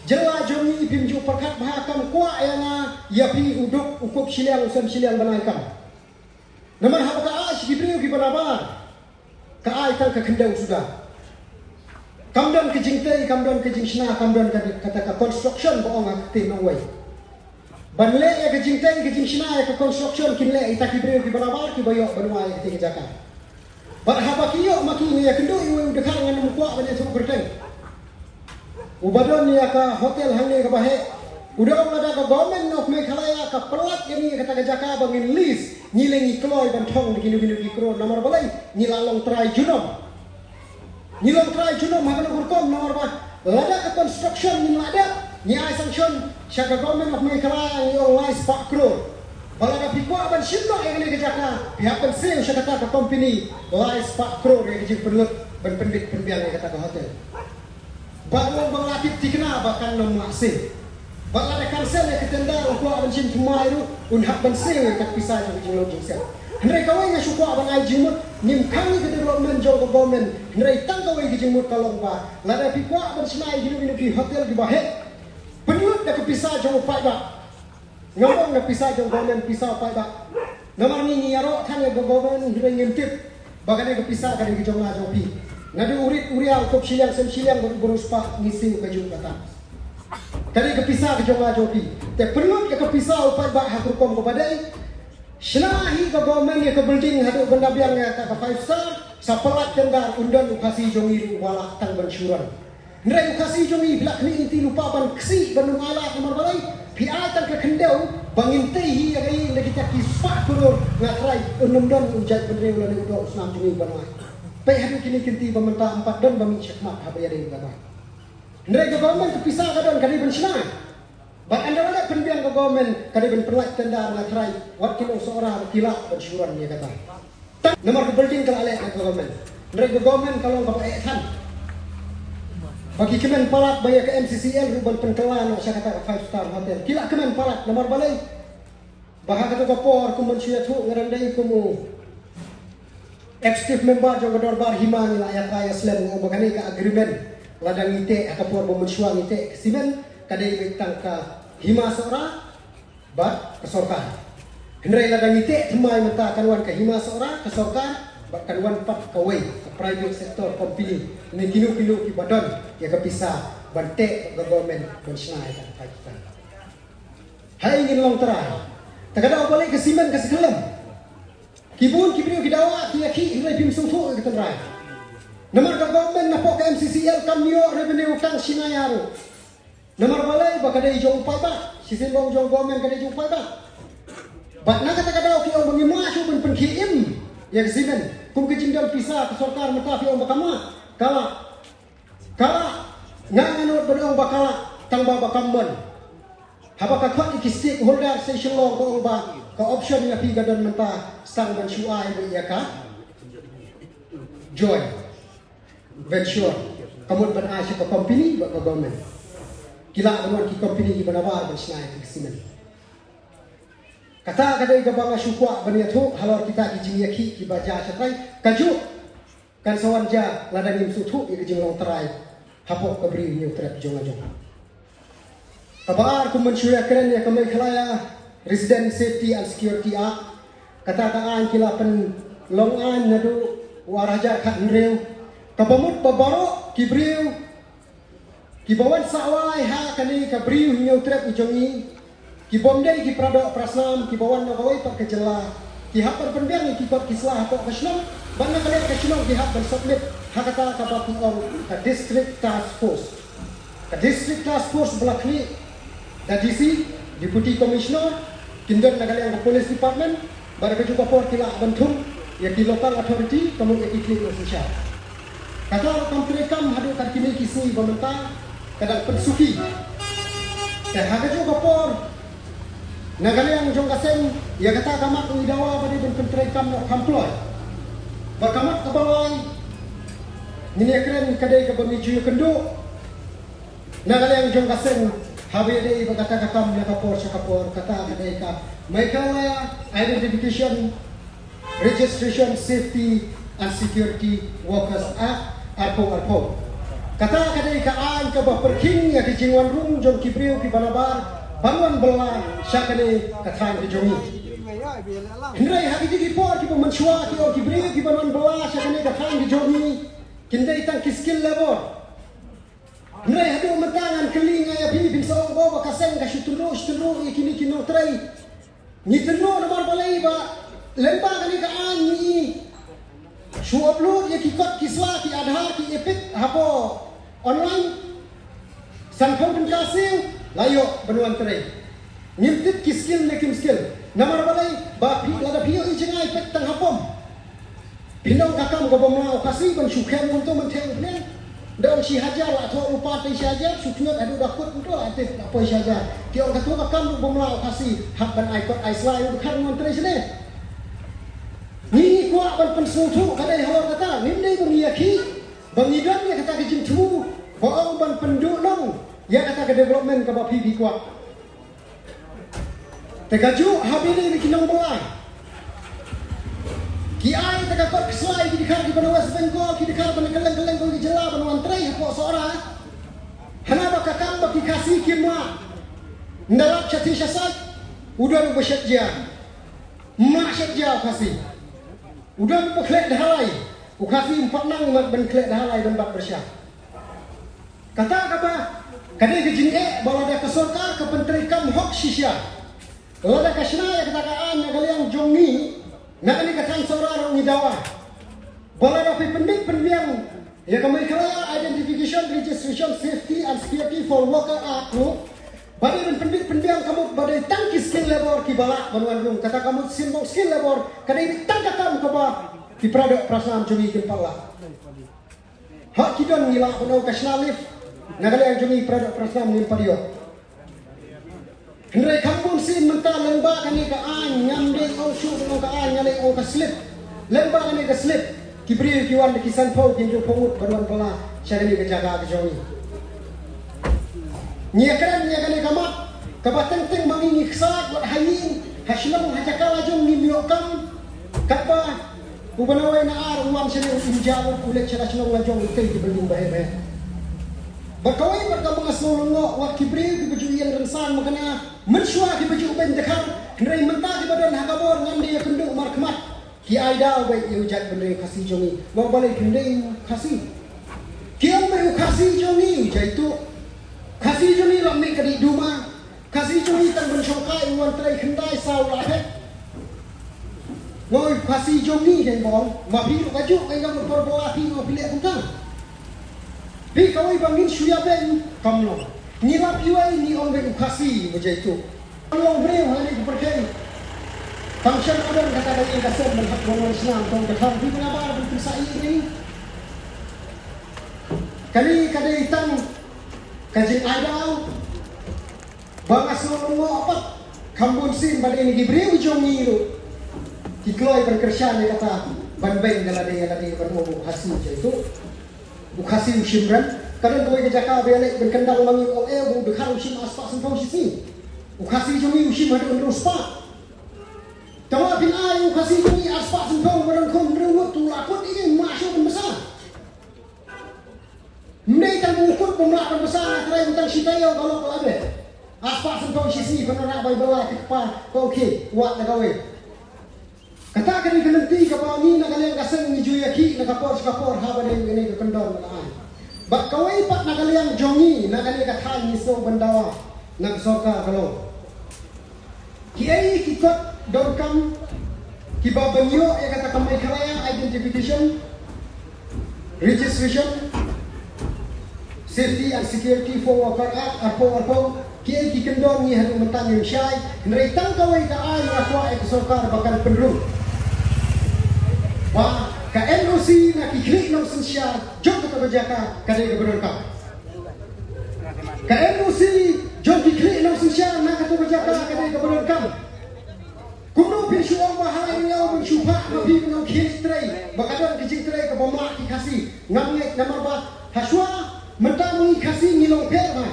jylla jong ngi, phim ju pyrkhat bha, kam kwah ïa nga ïa phi u duk u kup shiliang u sem shiliang ban ai kam. Namar haba ka ai sha ki briew kiba nabar, ka ai tang ka khyndew suda. Kam don ka jingtei, kam don ka jingshna, kam don ka, kata ka construction ba ong ha ka ktien nongwei. Ban leh ïa ka jingtei ka jingshna, ïa ka construction, kin leh ita ki briew kiba nabar, kiba ïoh ban wai ïa kata ka jaka. Bad haba ki ïoh ma ki, nga ïakynduh ïa uwei u dkhar, ngan ym kwah ban ïathuh kyrteng, uba don ïa ka hotel hangne kaba heh. U da ong, lada ka Government of Meghalaya ka pyllait ïa ngi ïa kata ka jaka ba ngin lease, ngi leh, ngi kloi ban thong da kino kino ki klur. Namar balei? Ngi la long trai junom. Ngi long trai junom ha kano ka rukom? Namar ba lada ka construction ngim lah dep, ngi ai sanction sha ka Government of Meghalaya, ngi ong lai spah klur. Ba lada phi kwah ban shim noh ïa kane ka jaka, phi hap ban siew sha kata ka company lai spah klur ïa ka jingpynlut ban pynbit pynbiang ïa kata ka hotel. Bad long ba nga la tip thikna ba kan ym lah siew. Bad lada cancel ïa ka tender, u kwah ban shim thymmai ruh, un hap ban siew ïa ka pisa jong ka jinglong jingsep. Hynrei kawei nga shu kwah ban ai jingmut, ngim khang ïa ka development jong ka government, hynrei tang kawei ka jingmut ka long ba lada phi kwah ban shna ïa kino kino ki hotel kiba heh, pynlut da ka pisa jong u paidbah. Ngam ong da pisa jong government, pisa u paidbah. Namar ngi, ngi ïaroh than ïa ka government, hynrei ngim tip ba kane ka pisa ka dei ka jong nga jong phi. Naduh u rit u riaw, u kup shiliang sem shiliang, bad u briew spah, ngi siew kajuh kata. Ka dei ka pisa ka jong nga jong phi. Te pynlut ïa ka pisa u paidbah ha ka rukom kaba dei. Shna hi ka government ïa ka building haduh ban da biang ïa ka, ka five star, sa pyllait tender, un don u Khasi jong ngi ruh uba lah tang ban shu ron. Hynrei u Khasi jong ngi, phi la khmih lynti lypa ban ksih, ban ym ailad. Namar balei? Phi ai tang ka khyndew ba ngin tei hi ïa ka ïing da kita ki spah klur. Nga trai un ym don u jaitbynriew lane u doh u snam jong ngi ban wai. Peit haduh kine ki kynti ba mynta ym pat don ba mih shakhmat haba ïadei bad ka bai. Hynrei ka government ka pisa ka don, ka dei ban shna. Bad ynda la dep pynbiang ka government, ka dei ban pyllait tender. Nga trai wat ki nong Sohra ba ki lah ban shu ron ïa kata. Namar ka building ka la leh da ka government. Hynrei ka government ka long kaba eh than. Ba ki kmen palat ba ïa ka M C C L ruh ban pynkylla noh sha kata ka five star hotel, ki la kmen palat. Namar balei? Ba ha kata ka por, kum ban shu ïathuh, nga dang dei kum u executive member jong ka dorbar hima, ngi la ïatrei ïaslem, nga ong ba kane ka agreement, lada ngi teh ha ka por ba mynshuwa ngi teh ka cement, ka dei beit tang ka hima Sohra bad ka sorkar. Hynrei lada ngi teh thymmai mynta, kan wan ka hima Sohra, ka sorkar, bad kan wan pat kawei ka private sector company ne kino kino kiba don ïa ka pisa ban teh ka government ban shna ïa ka. Ha ïa ngin long trai. Te ka daw balei ka cement ka sa khlem? Ki bun ki briew ki dawa ki ïa khih, hynrei phim sngewthuh ïa ka tynrai. Namar ka government na pok ka M C C L kam ïoh revenue tang shi naya ruh. Namar balei? Ba ka dei jong u paidbah, shisien ba ong jong government ka dei jong u paidbah. Bad na kata ka daw phi ong ba ngim lah shuh ban pynkhie im ïa ka cement. Kum ka jingdon pisa ka sorkar mynta phi ong ba kam lah. Ka lah. Ka lah. Nga nga nud ban ong ba ka lah tang ba ba kam mon. Haba ka khot ïa ki stakeholder sa sha Shillong ka ong ba ka option ïa phi ka don mynta tang ban shu ai ïa ka joint venture. Ka mut ban ai sha ka company bad ka government. Ki lah ban wan ki company kiba nabar ban shna ïa ki cement. Kata ka dei kaba nga shu kwah ban ïathuh halor kita ki jingïakhih kiba jia shatai. Kajuh kan sa wan jia lada ngim sngewthuh ïa ka jinglong trai hapoh ka Bri u Hynñiewtrep jong la jong. Kaba ar, kum ban shu ïakren ïa ka Meghalaya Resident Safety and Security Act. Kata ka aiñ ki la pynlong aiñ naduh u ar hajar khathynriew. Kaba mut ba baroh ki briew kiba wan sawai ha kane ka Bri u Hynñiewtrep i jong ngi, ki bym dei ki paradoh parasnam kiba wan na kawei pat ka jylla, ki hap ban pynbiang ïa ki kot ki sla hapoh ka shnong, bad na ka liang ka shnong ki hap ban submit ha kata kaba ki ong ka District Task Force. Ka District Task Force ba la khlieh da D C, Deputy Commissioner, kin don na ka liang ka Police Department, bad ha kajuh ka por ki lah ban thung ïa ki local authority, ka mut ïa ki khlieh na synshar. Kata ruh kam treikam haduh kat kine ki sngi ba mynta, ka dang pynsuki. Te ha kajuh ka por, na ka liang jong ka seng, ïa kata ka mat ngi dawa ba dei ban pyntreikam noh kham kloi. Bad ka mat kaba lai, ngin ïakren ka dei kaba ngi ju ïakynduh na ka liang jong ka seng, haba ïadei bad kata ka kam na ka por sha ka por, kata ka dei ka Meghalaya Identification, Registration, Safety and Security Workers Act, arphew arphew. Kata ka dei ka aiñ kaba pyrkhing ïa ka jingwan rung jong ki briew kiba nabar ban wan bylla sha kane ka thaiñ ka jong ngi. Hynrei ha kine ki por kiba mynshuwa ki ong ki briew kiba wan bylla sha kane ka thaiñ ka jong ngi kin dei tang ki skilled labor. Hynrei haduh mynta ngan kylli nga ïa phi, phin sa ong ba ka seng ka shu tynruh shu tynruh ïa kine ki nongtrei. Ngi tynruh namar balei? Ba lyngba kane ka aiñ ngi shu upload ïa ki kot ki sla, ki Aadhaar, ki EPIC hapoh online. Sanphew tyngka siew la ïoh ban wan trei. Ngim tip ki skilled ne kim skilled. Namar balei? Ba phi, lada phi ïoh i jngai, peit tang ha pom. Phin ong ka kam ka bym lah u Khasi ban shu khem kumto ban theh u phniang. Da ong shi hajar, la thoh lypa tei shi hajar, shu tnat haduh da kut kumto la tip, la poi shi hajar. Ki ong kato ka kam ruh bym lah u Khasi, hap ban ai kot ai sla ïa u dkhar ban wan trei shane. Ngi, ngi kwah ban pynsngewthuh ka dei halor kata, ngim dei ban ïakhih ba ngi don ïa kata ka jingthmu ba ong ban pynduh noh ïa kata ka development kaba phi, phi kwah. Te kajuh ha bynta ki nongbylla, ki ai te ka kot ki sla ïa ki dkhar kiba na West Bengal, ki dkhar ba na kylleng kylleng ki jylla ban wan trei hapoh Sohra. Hana ba ka kam ba ki Khasi kim lah. Ynda lap sha thiah sha sait, u don uba shet jia. Ym lah shet jia u Khasi. U don uba khleh dhalai. U Khasi um pat nang ban khleh dhalai ban bat pyrshah. Kata kaba, ka dei ka jingeh ba lada ka sorkar ka pyntreikam hok shisha, lada ka shna ïa kata ka aiñ na ka liang jong ngi, na kane ka thaiñ Sohra ruh ngi dawa ba lada phi pynbit pynbiang ïa ka Meghalaya Identification, Registration, Safety and Security for Worker Act ruh, ba dei ban pynbit pynbiang ka mut ba dei tang ki skilled labor kiba lah ban wan rung. Kata ka mut symbols skilled labor ka dei tang ka kam kaba ki paradoh parasnam jong ngi kin pat lah. Ha ki don ngi lah ban ong ka shna lift, na ka liang jong ngi paradoh parasnam ngim pat ïoh. Hynrei kham bun sien mynta lyngba kane ka aiñ, ngam dei ong shuh ban ong ka aiñ, nga dei ong ka slip. Lyngba kane ka slip, ki briew ki wan da ki sanphew, ki hynriewphew ngut ban wan bylla sha kane ka jaka ka jong ngi. Ngi ïakren ïa kane ka mat kaba teng teng ma ngi ngi ksa wat ha ïing, ha shnong, ha jaka la jong ngim ïoh kam. Katba u ba na wei na ar u wan shane u im ja, u leit sha la shnong la jong u tei ki building ba heh ba heh. Bad kawei pat kaba nga sngew lyngngoh, wat ki briew kiba ju ïeng rynsan makna mynshuwa kiba ju beiñ dkhar, hynrei mynta kiba don ha ka bor ngam dei ïakynduh markhmat. Ki ai daw beit ïa u jaitbynriew Khasi jong ngi. Namar balei? Phin dei u Khasi. Ki ong beit u Khasi jong ngi u jaituh. Khasi jong ngi la mih ka dih duma. Khasi jong ngi tang ban shongkai u wan trei khyndai saw la phet. Ngoi Khasi jong ngi dei ba ong, ma phi ruh kajuh ka ïa ka por ba phi ruh phi leh kumta. Phi kawei ba ngin shu ïa beiñ kam long. Ngi lap iwei ngi ong beiñ u Khasi ba jai tu. Long briew ha ni ka pyrthei. Tang shen adon kata ka ïing ka sem ban hap ban wan shnam tang ka thong phi pynaba ban pynsa ïing ni. Kane ka dei tang ka jingai daw. Ba nga sngew lyngngoh pat kham bun sien ba dei na ki briew jong ngi ruh ki kloi ban kyrshan ïa kata ban beiñ da lade ïa lade ban ong u Khasi jai tu. U Khasi u shim rem. Ka don kawei ka jaka ba ïaleh ban kyndang ma ngi u ong eh u Dkhar u shim arspah sanphew shisngi. U Khasi jong ngi u shim haduh hynriew spah. Tangba phin ai u Khasi jong ngi arspah sanphew ba don khun hynriew ngut tu la kut ïa ngi ma shu ban bsa. Ym dei tang u kut bym lah ban bsa, nga trai tang shi taïew ka lok ka la beh. Arspah sanphew shisngi pynrah bai ba la ki kpa ka u khie wat da kawei. Kata ka dei ka lynti kaba ngi na ka liang ka seng ngi ju ïakhih na ka por sha ka por haba dei kane ka kyndon ka la ai. Bad kawei pat na ka liang jong ngi na kane ka thaiñ ngi sngew ban dawa na ka sorkar ka long. Kiei ki kot donkam kiba ban ïoh ïa kata ka Meghalaya Identification, Registration, Safety and Security for Worker Act arphew arphew, kiei ki kyndon ngi haduh mynta ngim shai, hynrei tang kawei ka aiñ nga kwah ïa ka sorkar ba kan pynrung. Ba ka N O C na ki khlieh nongsynshar jong kata ka jaka ka dei kaba donkam. Ka N O C jong ki khlieh nongsynshar na kata ka jaka ka dei kaba donkam. Kumno phin shu ong ba ha la ïa ban shu phah ma phi ban ong khie leit trei ba ka don ka jingtrei kaba mah ki Khasi. Ngam ngeit namar ba ha shuwa mynta ma ngi Khasi ngi long pher ma.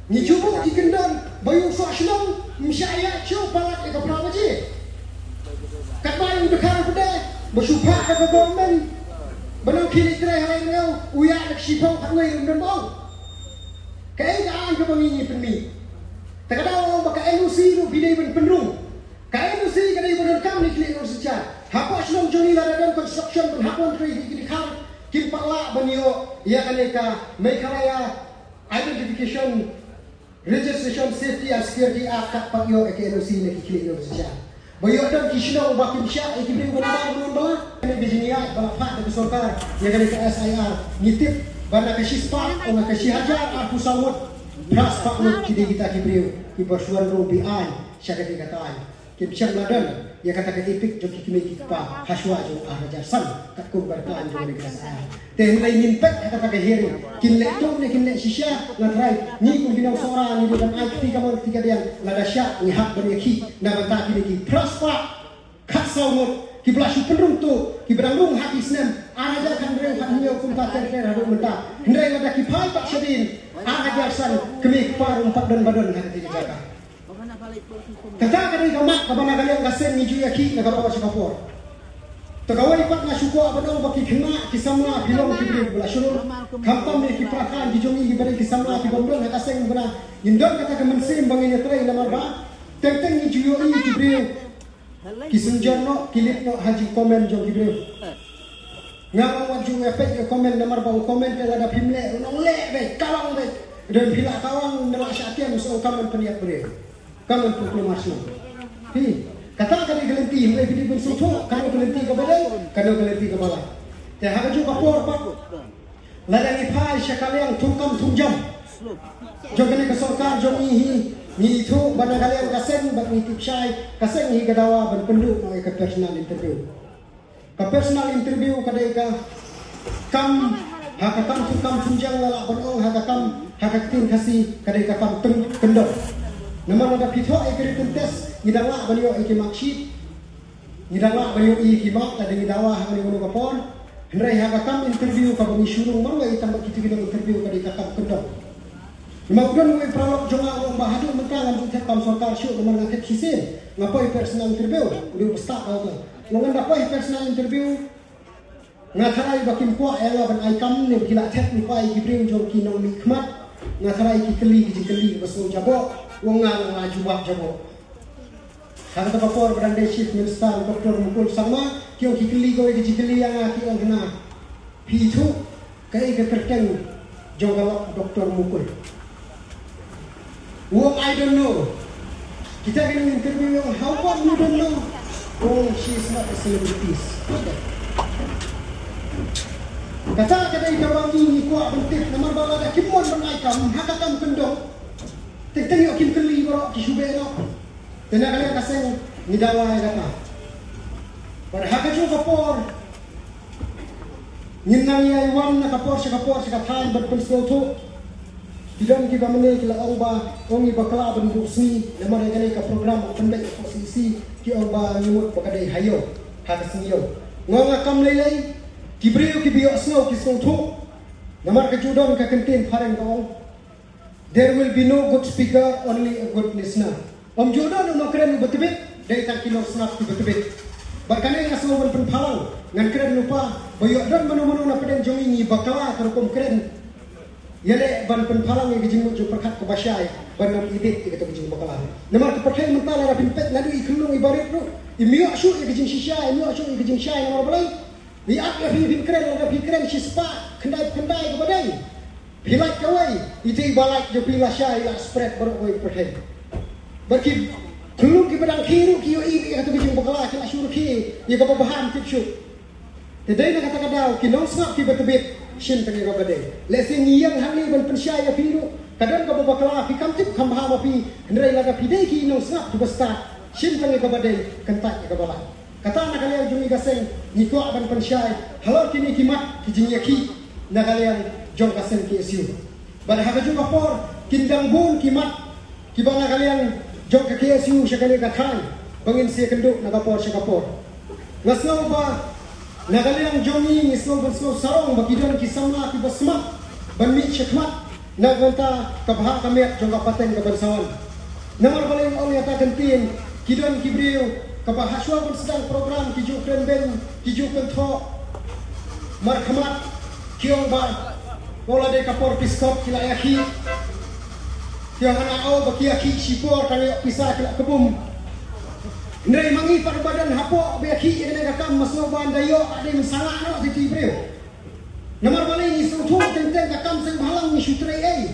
Ngi ju buh ki kyndon ba ïoh soh shnong ym shah ïa shu palat ïa ka phra baje. Katba ïa u Dkhar u pynde ba shu phah da ka government ba nang khie leit trei ha la ïa u ïa da ka shiphew khatwei ym don ba ong. Kaei ka aiñ kaba ngi ngi pynmih. Ta ka daw ong ba ka N O C ruh phi dei ban pynrung. Ka N O C ka dei ba donkam na ki khlieh nongsynshar. Hapoh shnong jong ngi lada don construction ban hap ban trei ki Dkhar kim pat lah ban ïoh ïa kane ka Meghalaya Identification Registration Safety and Security Act kat pat ïoh ïa ka N O C na ki khlieh nongsynshar. Ba ïoh don ki shnong ba kim shah ïa ki briew ba nabar ba non ba la. Kane ka jingïaid ba la phah da ka sorkar ïa kane ka S I R ngi tip ba na ka shispah ong ka shi hajar arphew saw ngut, phra spah ngut ki dei kita ki briew kiba shu wan rung bi aiñ sha kane ka thaiñ. Kim shym la don ïa kata ka EPIC jong ki kmie ki kpa ha shuwa jong ar hajar san katkum ka rta jong ka S I R. Te hynrei ngin peit ha kata ka hearing kin leh tuh ne kin leh shisha, nga trai ngi kum ki nongshong shnong ngi dei ban ai kti kamon kti kadiang, lada shah ngi hap ban ïakhih na bynta kine ki phra spah khatsaw ngut kiba la shu pynrung tuh, kiba dang rung ha ki snem ar hajar khathynriew khathynñiew kumta ter ter haduh mynta. Hynrei lada ki phai pat shadien ar hajar san kmie kpa ruh ym pat don ba don ha kata ka jaka. Kata ka dei ka mat kaba na ka liang ka seng ngi ju ïakhih na ka por sha ka por. Te kawei pat nga shu kwah ban ong ba ki khynnah ki samla phi long ki briew ba la shlur. Khamtam ïa ki para thaiñ ki jong ngi kiba dei ki samla ki bym don ha ka seng ba na ngin don kata ka mynsiem ba ngin ïatrei namar ba teng teng ngi ju ïohi ki briew ki synjor noh ki lip noh ha jingcomment jong ki briew. Nga ong wat ju ïa peit ïa comment namar ba u comment te lada phim leh u nong leh beit kawang beit. Don phi lah kawang ne lah shah tiam sa u comment pynïap briew. Comment pynkulmar shu. Hi. Kata ka dei ka lynti hynrei phi dei ban sngewthuh kano ka lynti kaba dei kano ka lynti kaba lai. Te ha kajuh ka por pat lada ngi phai sha ka liang thungkam thungjam jong kane ka sorkar jong ngi hi, ngi ithuh ba na ka liang ka seng bad ngi tip shai ka seng hi ka dawa ban pynduh noh ïa ka personal interview. Ka personal interview ka dei ka kam, ha ka kam thungkam thungjam nga lah ban ong, ha ka kam, ha ka ktien Khasi ka dei ka kam teng kyndon. Namar lada phi thoh ïa ka written test ngi dang lah ban ïoh ïa ki mark sheet, ngi dang lah ban ïoh ïa ki mark lada ngi dawa ha kano kano ka por. Hynrei ha ka kam interview kaba ngi shu rung marwei tang bad kito ki nong interview ka dei ka kam kyndon. Namar u don uwei u paralok jong nga u ong ba haduh mynta ngam ju thep kam sorkar shuh namar nga thep shisien, nga poi personal interview, u dei u ba stad ba u ong. Nga ong ngan da poi personal interview, nga tharai ba kim kwah ïa nga ban ai kam ne ba ki la thep, ngi poi ki briew jong ki nongmihkhmat, nga tharai ki kylli ki jingkylli ba sngew jaboh, u ong nga nga la jubab jaboh. Ha kata ka por ba dang dei Chief Minister Doctor Mukul Sangma, ki ong ki kylli kawei ka jingkylli ïa nga, ki ong hana phi ithuh kaei ka kyrteng jong ka lok Doctor Mukul. U ong I don't know. Kita ki nong interview u ong how come you don't know? Oh, she is not a celebrity. Kata ka dei kaba ngi ngi kwah ban tip namar ba lada kim mon ban ai kam ha ka kam kyndong. Teng teng ïoh kin kylli baroh ki shu beh noh. Te na ka liang ka seng ngi dawa ïa kata. Bad ha kajuh ka por ngin nang ïai wan na ka por sha ka por sha ka thaiñ ban pynsngewthuh. Ki don kiba mynne ki la ong ba ong ngi bakla ban buh sngi namar ïa kane ka program ban pynbeit hapoh C E C ki ong ba ngi mut ba ka dei ha ïew ha ka sngi ïew. Nga ong nga kam lei lei ki briew kiba ïohsngew ki sngewthuh. Namar kajuh don ka kyntien phareng ka ong, "There will be no good speaker, only a good listener." Ym ju don u nongkren uba tbit, dei tang ki nongsngap kiba tbit. Bad kane nga sngew ban pynphalang, ngan kren lypa ba ïoh don mano mano na pdeng jong ngi ngi bakla ka rukom kren. Ïaleh ban pynphalang ïa ka jingmut jingpyrkhat kaba shai ban nang edit ïa kata ka jingbakla. Namar ka pyrthei mynta lada phin peit naduh i khyllung i barit ruh, im ïoh shuh ïa ka jingshisha, im ïoh shuh ïa ka jingshai namar balei? Ngi ap ïa phi phin kren, lada phi kren shispah khyndai phew khyndai kaba dei. Phi lait kawei, ite i ba lait jong phi la shai la spread baroh kawei ka pyrthei. Bad ki khyllung kiba dang khie ruh ki ïohi ïa kata ka jingbakla ki la shu rkhie ïa kaba bha ym tip shuh. Te dei na kata ka daw ki nongsngap kiba tbit shim tang ïa kaba dei. Lehse ngi ïeng hangne ban pynshai ïa phi ruh ka don kaba bakla phi kam tip kham bha ma phi, hynrei lada phi dei ki nongsngap kiba stad shim tang ïa kaba dei, kyntait ïa kaba lait. Kata na ka liang jong ngi ka seng ngi kwah ban pynshai halor kine ki mat ki jingïakhih na ka liang jong ka seng K S U. Bad ha kajuh ka por kin dang bun ki mat kiba na ka liang jong ka K S U sha kane ka thaiñ ba ngin sa ïakynduh na ka por sha ka por. Nga sngew ba na ka liang jong ngi ngi sngew ban sngew sarong ba ki don ki samla kiba smat ban mih shakhmat na ka bynta ka bha ka miat jong ka pateng ka ban sa wan. Namar balei nga ong ïa kata ka ktien, ki don ki briew kaba ha shuwa ban sdang program ki ju kren beiñ, ki ju kynthoh markhmat, ki ong ba, ko la dei ka por pisa ki la ïakhih. Ki ong hana, oh, ba ki ïakhih shipor, tang ïoh pisa ki la kbum. Hynrei ma ngi pat ba don hapoh ba ïakhih ïa kane ka kam, ma sngewbha da ïoh, ade, mynta sngewbha noh ïa ki briew. Namar balei? Ngi sngewthuh teng teng ka kam seng bhalang ngi shu trei ei.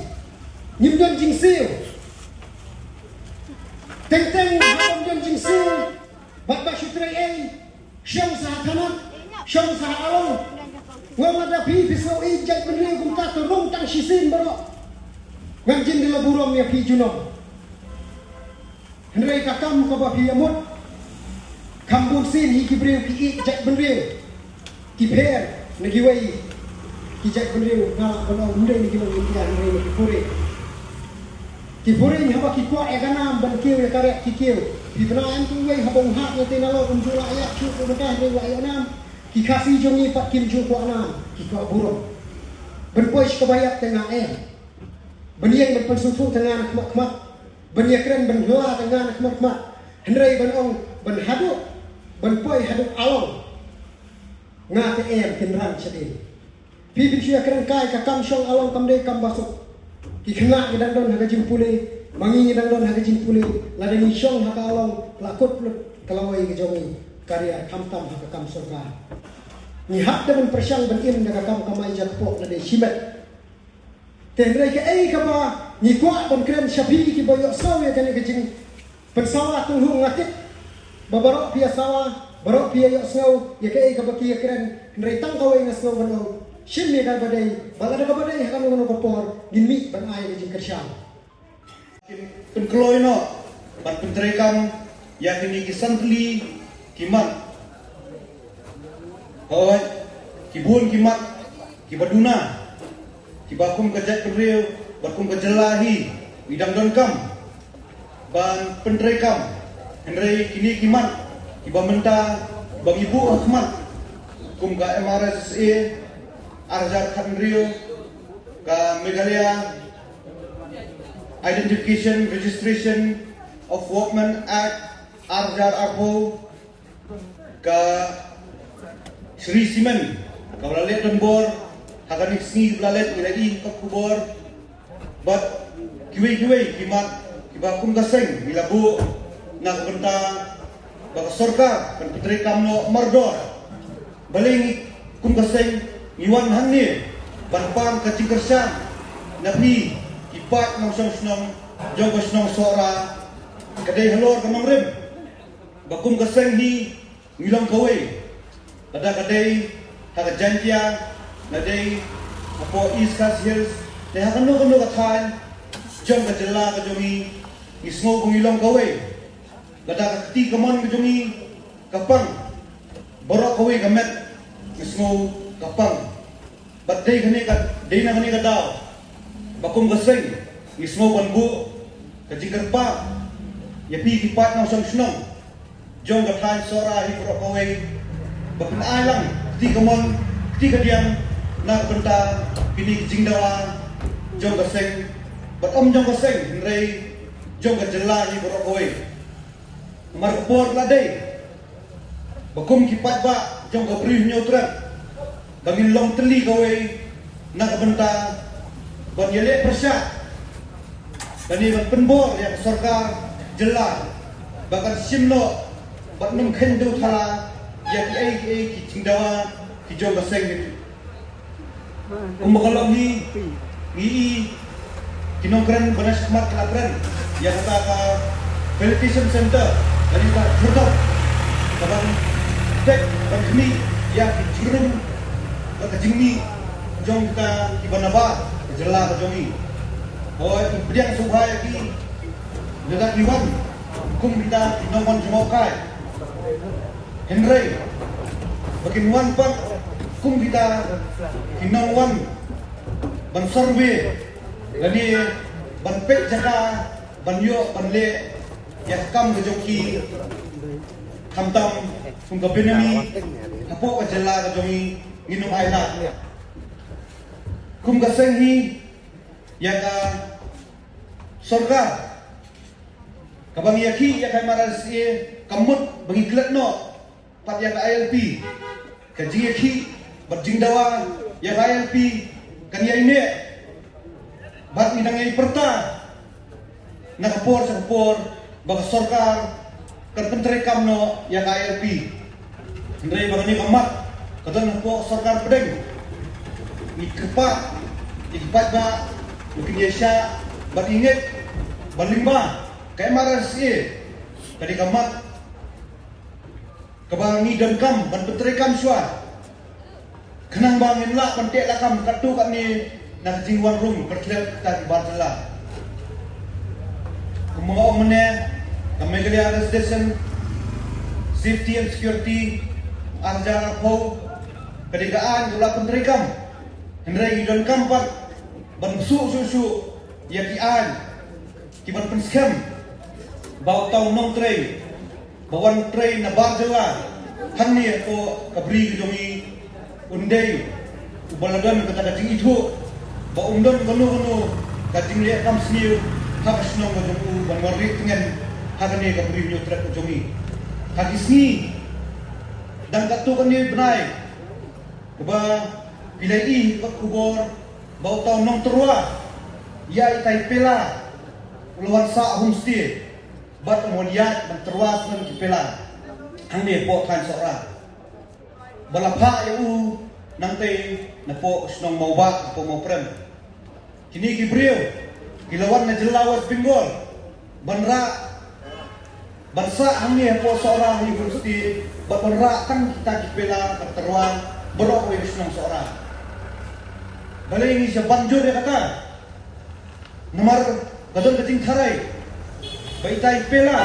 Ngim don jingsiew. Teng teng haba ym don jingsiew bad ba shu trei ei, shong sa ha thanat, shong sa ha along. Nga ong lada phi phi sngew ïeit jaitbynriew kumta to rung tang shisien baroh. Ngam jin da la burom ïa phi junom. Hynrei ka kam kaba phi ïamut, kham bun sien hi ki briew ki ïeit jaitbynriew ki pher na kiwei ki jaitbynriew, nga lah ban ong ym dei na ki nong India, hynrei na ki foreign. Ki foreign haba ki kwah ïa ka nam ban kiew ïa ka rep ki kiew. Phi bna em, kiwei haba u hap ïa te nalor um ju lah ïap shuh, u bynta hynrei u lah ïoh nam. Ki Khasi jong ngi pat kim ju kwah nam, ki kwah burom. Ban poi sha kaba ïap te nga em. Ban ïeng ban pynsngewthuh te nga na khmat khmat. Ban ïakren ban hla te nga na khmat khmat. Hynrei ban ong ban haduh, ban poi haduh along, nga te em, kin rang shadien. Phi phin shu ïakren kai, ka kam shong along kam dei kam ba suk. Ki khynnah ngi dang don ha ka jingpule, ma ngi ngi dang don ha ka jingpule. Lada ngi shong ha ka along, la kut lut ka lawei ka jong ngi, ka riar, khamtam ha ka kam sorkar. Ngi hap da ban pyrshang ban im da ka kam kamai jakpoh lada shimet. Te hynrei kaei kaba ngi kwah ban kren sha phi kiba ïohsngew ïa kane ka jingpynsawa, tang hynrei nga tip ba baroh phi ïa sawa, baroh phi ïa ïohsngew ïa kaei kaba ki ïakren, hynrei tang kawei nga sngew ban ong, shim ïa kaba dei, ba lada kaba dei ha kano kano ka por ngin mih ban ai ka jingkyrshan. Pynkloi noh ban pyntreikam ïa kine ki san tylli ki mat. Hooid, ki bun ki mat kiba duna, kiba kum ka jaitbynriew bad kum ka jylla hi ngi dang donkam ban pyntreikam. Hynrei kine ki mat kiba mynta ba ngi buh ha khmat, kum ka M R S S A ar hajar khathynriew, ka Meghalaya Identification Registration of Workmen Act ar hajar arphew, ka Shree Cement kaba la leit donbor ha kane ka sngi, ba la leit, ngi la ïohi ha ka khubor, bad kiwei kiwei ki mat kiba kum ka seng ngi la buh na ka bynta ba ka sorkar kan pyntreikam noh mardor. Balei ngi kum ka seng ngi wan hangne ban pan ka jingkyrshan na phi ki paid nongshong shnong jong ka shnong Sohra, ka dei halor ka nongrim. Ba kum ka seng hi ngi long kawei. Lada ka dei ha ka Jaintia, la dei hapoh East Khasi Hills, te ha kano kano ka thaiñ jong ka jylla ka jong ngi, ngi sngew ba ngi long kawei. Lada ka kti kamon ka jong ngi ka pang, baroh kawei ka met ngi sngew ka pang. Bad dei kane ka, dei na kane ka daw ba kum ka seng ngi sngew ban buh ka jingkyrpad ïa phi ki paid nongshong shnong jong ka thaiñ Sohra hi baroh kawei, ba phin ai lang kti kamon kti kadiang na ka bynta kine ki jingdawa jong ka seng, bad ym jong ka seng hynrei jong ka jylla hi baroh kawei. Namar ka por la dei ba kum ki paidbah jong ka Bri Hynñiewtrep ba ngin long tylli kawei na ka bynta ban ïaleh pyrshah lane ban pynbor ïa ka sorkar jylla ba kan shim noh bad nym kheiñ dew thala ïa kiei kiei ki jingdawa ki jong ka seng. Kumba ka long hi, ngi i ki nongkren ba na shakhmat ki la kren ïa kata ka facilitation center, lane ka jhurdop kaban peit ban khmih ïa ki jingrum bad ka jingmih jong kita kiba nabar ka jylla ka jong ngi. Hooid, ngi pdiang sngewbha ïa ki lada ki wan kum kita ki nongwan jngohkai. Hynrei ba kin wan pat kum kita ki nongwan ban survey lane ban peit jaka ban ïoh ban leh ïa ka kam ka jong ki, khamtam kum ka bynmih hapoh ka jylla ka jong ngi, ngin ym ailad. Kum ka seng hi, ïa ka sorkar kaba ngi ïakhih ïa ka M R S A ka mut ba ngi klet noh pat ïa ka I L P. Ka jingïakhih bad jingdawa ïa ka I L P kan ïai neh bad ngi dang ïai pyrta na ka por sha ka por ba ka sorkar kan pyntreikam noh ïa ka I L P. Hynrei ba kane ka mat ka don hapoh ka sorkar pdeng. Ngi kyrpad ïa ki paidbah ba kin ïaishah bad ïa ngeit ba lyngba ka M R S A ka dei ka mat kaba ngi donkam ban pyntreikam shuwa, khnang ba ngin lah ban teh lakam katto katne na ka jingwan rung kyrkhiat kita ki bar jylla. Kumba nga ong mynne, ka Meghalaya Legislation Safety and Security ar hajar arphew ka dei ka aiñ kaba la pyntreikam. Hynrei ngi donkam pat ban bsuh shuh shuh ïa ki aiñ kiban pynskhem ba uta u nongtrei ba wan trei na bar jylla hangne hapoh ka Bri ka jong ngi un dei uba la don kata ka jingithuh ba um don kano kano ka jingleh kam sniew ha ka shnong ka jong u ban wan rieh tngen ha kane ka Bri Hynñiewtrep ka jong ngi. Ha ki sngi dang katto katne bnai kaba phi la ïohi ka khubor ba uta u nongtyrwa ïa itai pela u la wan sah homestay bad u la wan ïaid ban tyrwa sha ki pela hangne hapoh thaiñ Sohra. Ba la phah ïa u nangtei napoh shnong Mawbah, napoh Mawprem. Kine ki briew ki la wan na jylla West Bengal ban rah ban sah hangne hapoh Sohra hi homestay bad ban rah tang kita ki pela ka tyrwa baroh kawei ka shnong Sohra. Balei ngi sa ban jur ïa kata? Namar ka don ka jingtharai ba itai pela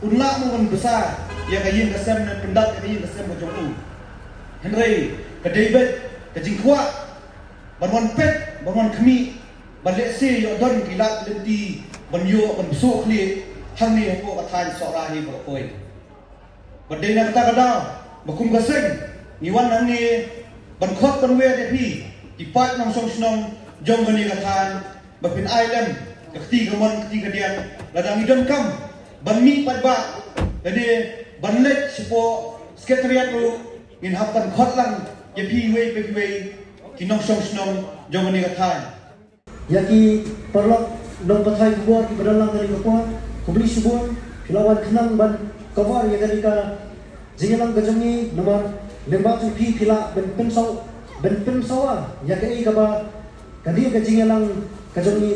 un lah mo ban bsa ïa ka ïing ka sem ne pyndap ïa ka ïing ka sem ka jong u. Hynrei ka dei beit ka jingkwah ban wan peit ban wan khmih ban lehse ïoh don ki lad lynti ban ïoh ban bsuh khlieh hangne hapoh ka thaiñ Sohra hi baroh kawei. Ba dei na kata ka daw ba kum ka seng ngi wan hangne ban khot ban wer ïa phi ki paid nongshong shnong jong kane ka thaiñ ba phin ai lem ka kti kamon kti kadiang lada ngi donkam ban mih paidbah lane ban leit shapoh secretariat ruh ngin hap ban khot lang ïa phi iwei pa iwei ki nongshong shnong jong kane ka thaiñ. Ïa ki paralok nongpathai khubor kiba don lang kane ka por, khublei shibun phi la wan khnang ban cover ïa kane ka jingïalang ka jong ngi namar lyngba jong phi phi lah ban pynsawa ban pynsawa ïa kaei kaba ka dei ka jingïalang ka jong ngi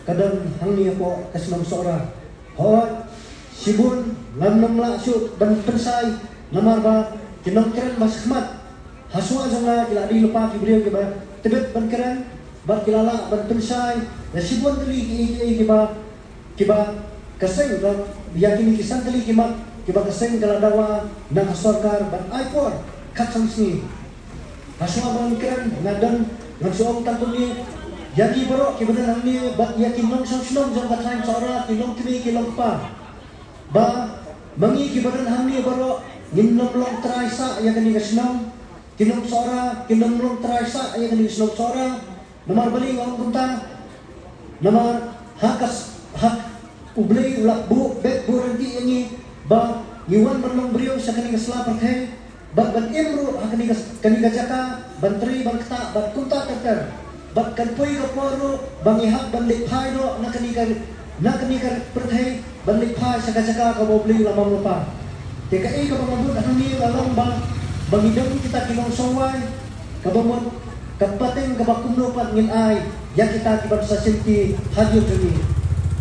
ka don hangne hapoh ka shnong Sohra. Hooid. Shibun ngan ym lah shuh ban pynshai namar ba ki nongkren ba shakhmat ha shuwa jong nga ki la dei lypa ki briew kiba tbit ban kren bad ki la lah ban pynshai na shibun tylli ki ei ki ei kiba kiba ka seng ka ïa kine ki san tylli ki mat kiba ka seng ka la dawa na ka sorkar ban ai por khatsan sngi. Ha shuwa ban kren nga don ngan shu ong tang kumne ïa ki baroh kiba don hangne bad ïa ki nongshong shnong jong ka thaiñ Sohra, ki long kmie ki long kpa. Ba ma ngi kiba don hangne baroh ngin ym long trai sah ïa kane ka shnong. Kin ym Sohra, kin ym long trai sah ïa kane ka shnong Sohra. Namar balei nga ong kumta? Namar ha ka s- ha U Blei u la buh bad buh ryntih ïa ngi ba ngi wan ban long briew sha kane ka sla pyrthei. Bad ban im ruh ha kane ka, kane ka jaka ban trei ban ktah bad kumta ter ter. Bad kan poi ka por ruh ba ngi hap ban leit phai noh na kane ka, na kane ka pyrthei ban leit phai sha ka jaka kaba U Blei u la bam lypa. Te kaei kaba nga mut hangne ka long ba, ba ngi don kita ki nongshong wai, kaba mut ka pateng kaba kumno pat ngin ai ïa kita kiban sa shim ki hadien jong ngi.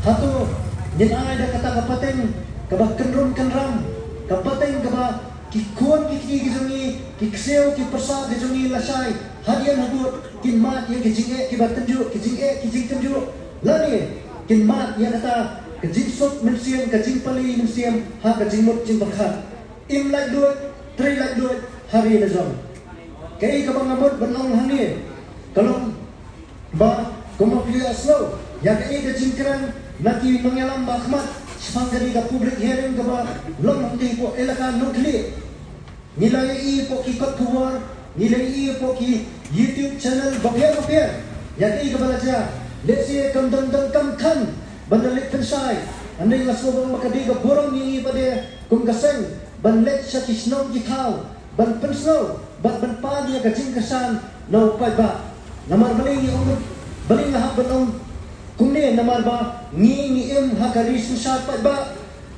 Hato ngin ai da kata ka pateng kaba kynrum kynram, ka pateng kaba ki khun ki kti ki jong ngi, ki ksiew ki pyrsa ki jong ngi lashai hadien habud kin mad ïa ki jingeh kiba tynjuh, ki jingeh ki jingtynjuh, lane kin mad ïa kata ka jingsuk mynsiem, ka jingpali mynsiem ha ka jingmut jingpyrkhat. Im laitluid, trei laitluid ha ri la jong. Kaei kaba nga mut ban ong hangne ka long ba kumba phi ïohsngew ïa kaei ka jingkren na ki nongïalam ba khmat shaphang kane ka public hearing kaba long hangtei hapoh elaka Nongkhlieh. Ngi la ïohi hapoh ki kot khubor, ngi la ïohi hapoh ki YouTube channel bapher bapher ïa kaei kaba la jia. Lehse kam don donkam khan ban da leit pynshai. Hynrei nga sngew ba ka dei ka burom ïa ngi pat de kum ka seng ban leit sha ki shnong ki thaw ban pynsngew bad ban pan ïa ka jingkyrshan na u paidbah. Namar balei ngi ong, balei nga hap ban ong kumne? Namar ba ngi, ngi im ha ka ri synshar paidbah.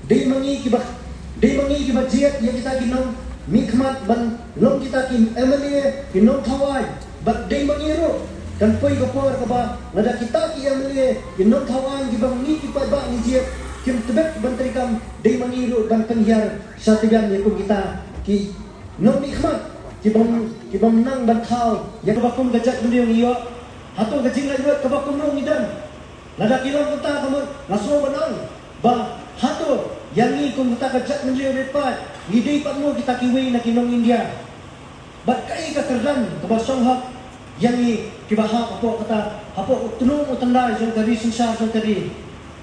Dei ma ngi kiba, dei ma ngi kiba jied ïa kita ki nongmihkhmat ban long kita ki M L A, ki nongthaw aiñ. Bad dei ma ngi ruh kan poi ka por kaba lada kita ki M L A, ki nongthaw aiñ kiba ngi ki paidbah ngi jied kim tbit ban treikam, dei ma ngi ruh ban pynhiar sha tbian ïa kum kita ki nongmihkhmat kibym, kibym nang ban thaw ïa kaba kum ka jaitbynriew ngi ïoh. Hato ka jinglaitluid kaba kumno ngi don? Lada ki long kumta ka mut nga sngew ban ong ba hato ïa ngi kum kata ka jaitbynriew rit paid ngi dei pat mo kita kiwei na ki nong India? Bad kaei ka kyrdan kaba shong hok ïa ngi kiba hap hapoh kata, hapoh u tnum u tyndai jong ka ri synshar jong ka ri?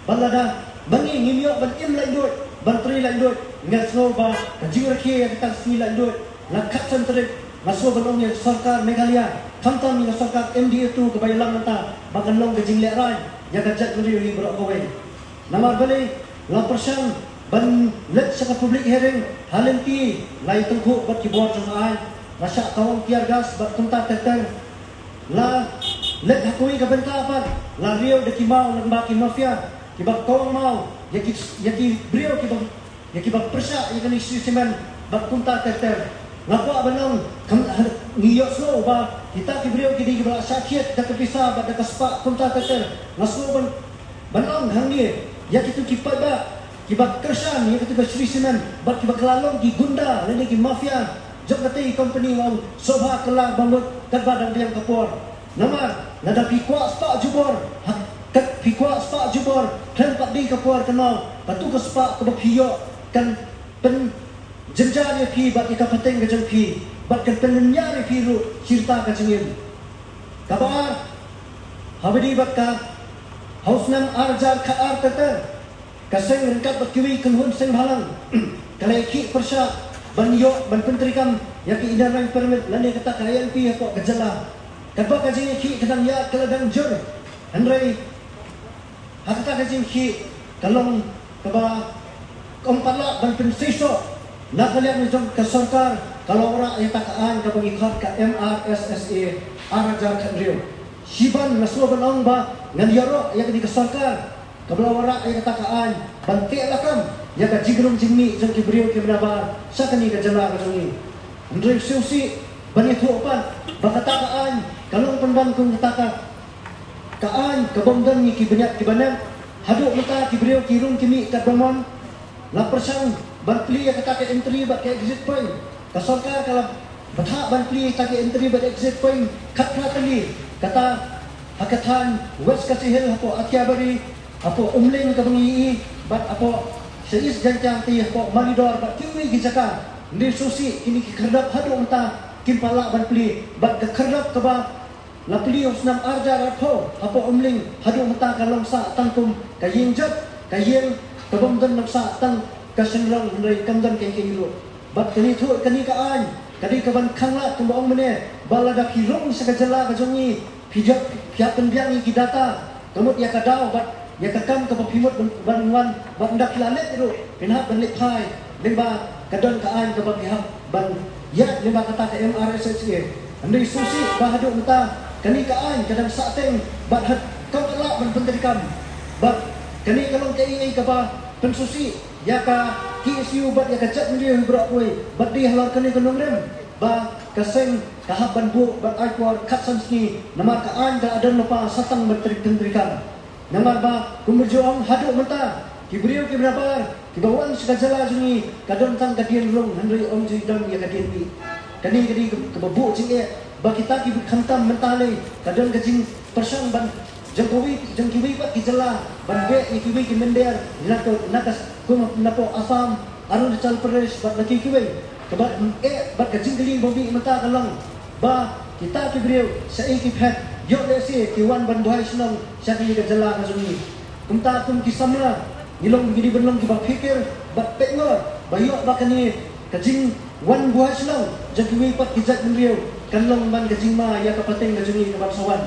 Bad lada ma ngi ngim ïoh ban im laitluid, ban trei laitluid, nga sngew ba ka jingrakhe ïa kata ka sngi laitluid la khatsan tarik, nga sngew ban ong ïa ka sorkar Meghalaya, khamtam ïa ka sorkar M D A two kaba ïalam mynta, ba kan long ka jinglehrain ïa ka jaitbynriew hi baroh kawei. Namar balei la pyrshang ban leit sha ka public hearing? Ha lynti la ïatyngkhuh bad ki bor jong ka aiñ, la shah kawang tear gas bad kumta ter ter. La leit ha kawei ka bynta pat la riew da ki maw lyngba ki mafia kiba kawang maw ïa ki, ïa ki briew kiba, ïa kiba pyrshah ïa kane ka shnong cement bad kumta ter ter. Nga kwah ban ong, kam, ha, ngi ïohsngew ba kita ki briew ki dei kiba la shah thied da ka pisa bad da ka spah kumta ter ter. Nga sngew ban, ban ong hangne ïa kito ki paidbah kiba kyrshan ïa kito ka shnong cement bad kiba kylla long ki gunda lane ki mafia jong katei ka company, nga ong sngewbha kylla ba mut katba dang biang ka por. Namar lada phi kwah spah jubor, ha, kat phi kwah spah jubor khlem pat dei ka por kynmaw kato ka spah kaba phi ïoh kan pynjynjar ïa phi bad ïa ka pateng ka jong phi bad kan pynlynñiar ïa phi ruh shi rta ka jingim. Kaba ar, haba ïadei bad ka, ha u snem ar hajar khatar ter ter, ka seng ryngkat bad kiwei ki kynhun seng bhalang ka la ïakhih pyrshah ban ïoh ban pyntreikam ïa ka Inner Line Permit lane kata ka I L P hapoh ka jylla. Katba ka jingïakhih ka dang ïaid ka la dang jur, hynrei ha kata ka jingïakhih ka long kaba kam pat lah ban pynseisoh na ka liang jong ka sorkar. Ka la wanrah ïa kata ka aiñ kaba ngi khot ka M R S S A ar hajar khathynriew. Shiban nga sngew ban ong ba ngan ïaroh ïa kane ka sorkar kaba la wanrah ïa kata ka aiñ ban teh lakam ïa ka jingrung jingmih jong ki briew kiba nabar sha kane ka jylla ka jong ngi. Hynrei shisha shisha ban ïathuh pat ba kata ka aiñ ka long pynban kum kata ka, ka aiñ kabym don ïa ki bniat kiba nep. Haduh mynta ki briew ki rung ki mih katba mon. La pyrshang ban plie kata ka entry bad ka exit point. Ka sorkar ka la bthah ban plie kata ka entry bad exit point khatphra tylli. Kata ha ka thaiñ West Khasi Hills hapoh Athiabari, hapoh Umling kaba ngi ïohi, bad hapoh sha East Jaintia te hapoh Malidor bad kiwei ki jaka. Hynrei sngewsih kine ki khyrdop haduh mynta kim pat lah ban plie bad ka khyrdop kaba la plie u snem ar hajar arphew hapoh Umling haduh mynta ka long sah tang kum ka ïing jot, ka ïing kabym don nuksa tang ka shynrong hynrei kam don kaei kaei ruh. Bad kane thuh kane ka aiñ ka dei kaban khanglad kumba ong mynne ba lada phi rung sha ka jylla ka jong ngi phi jot phi hap pynbiang ïa ki data ka mut ïa ka daw bad ïa ka kam kaba phi mut ban, ban wan bad ynda phi la leit ruh phin hap ban leit phai lyngba ka don ka aiñ kaba phi hap ban ïaid lyngba kata ka M R S H A. Hynrei sngewsih ba haduh mynta kane ka aiñ ka dang sahteng bad ha ka kam ka lah ban pyntreikam. Bad kane ka long kaei kaei kaba pynsngewsih ïa ka K S U bad ïa ka jaitbynriew hi baroh kawei bad dei halor kane ka nongrim ba ka seng ka hap ban buh bad ai por khatsan sngi namar ka aiñ ka la don lypa sa tang ban pyntreikam. Namar ba kumba ju ong haduh mynta ki briew kiba nabar kiba wan sha ka jylla jong ngi ka don tang ka dien rung hynrei ym ju don ïa ka dien mih. Kane ka dei kaba buh jingeh ba kita ki bud khamtam mynta lei ka don ka jingpyrshang ban jong kiwei jong kiwei pat ki jylla ban beh ïa kiwei ki mynder na ka na ka kum napoh Assam, Arunachal Pradesh bad na kiwei kiwei. Kaba eh bad ka jingkylli ba mih mynta ka long ba kita ki briew shaei ki phet ïoh lehse ki wan ban buhai shnong sha kane ka jylla ka jong ngi. Kumta kum ki samla ngi long ngi dei ban long kiba phikir bad peit ngor ba ïoh ba kane ka jingwan buhai shnong jong kiwei pat ki jaitbynriew kan long ban ka jingma ïa ka pateng ka jong ngi kaban sa wan.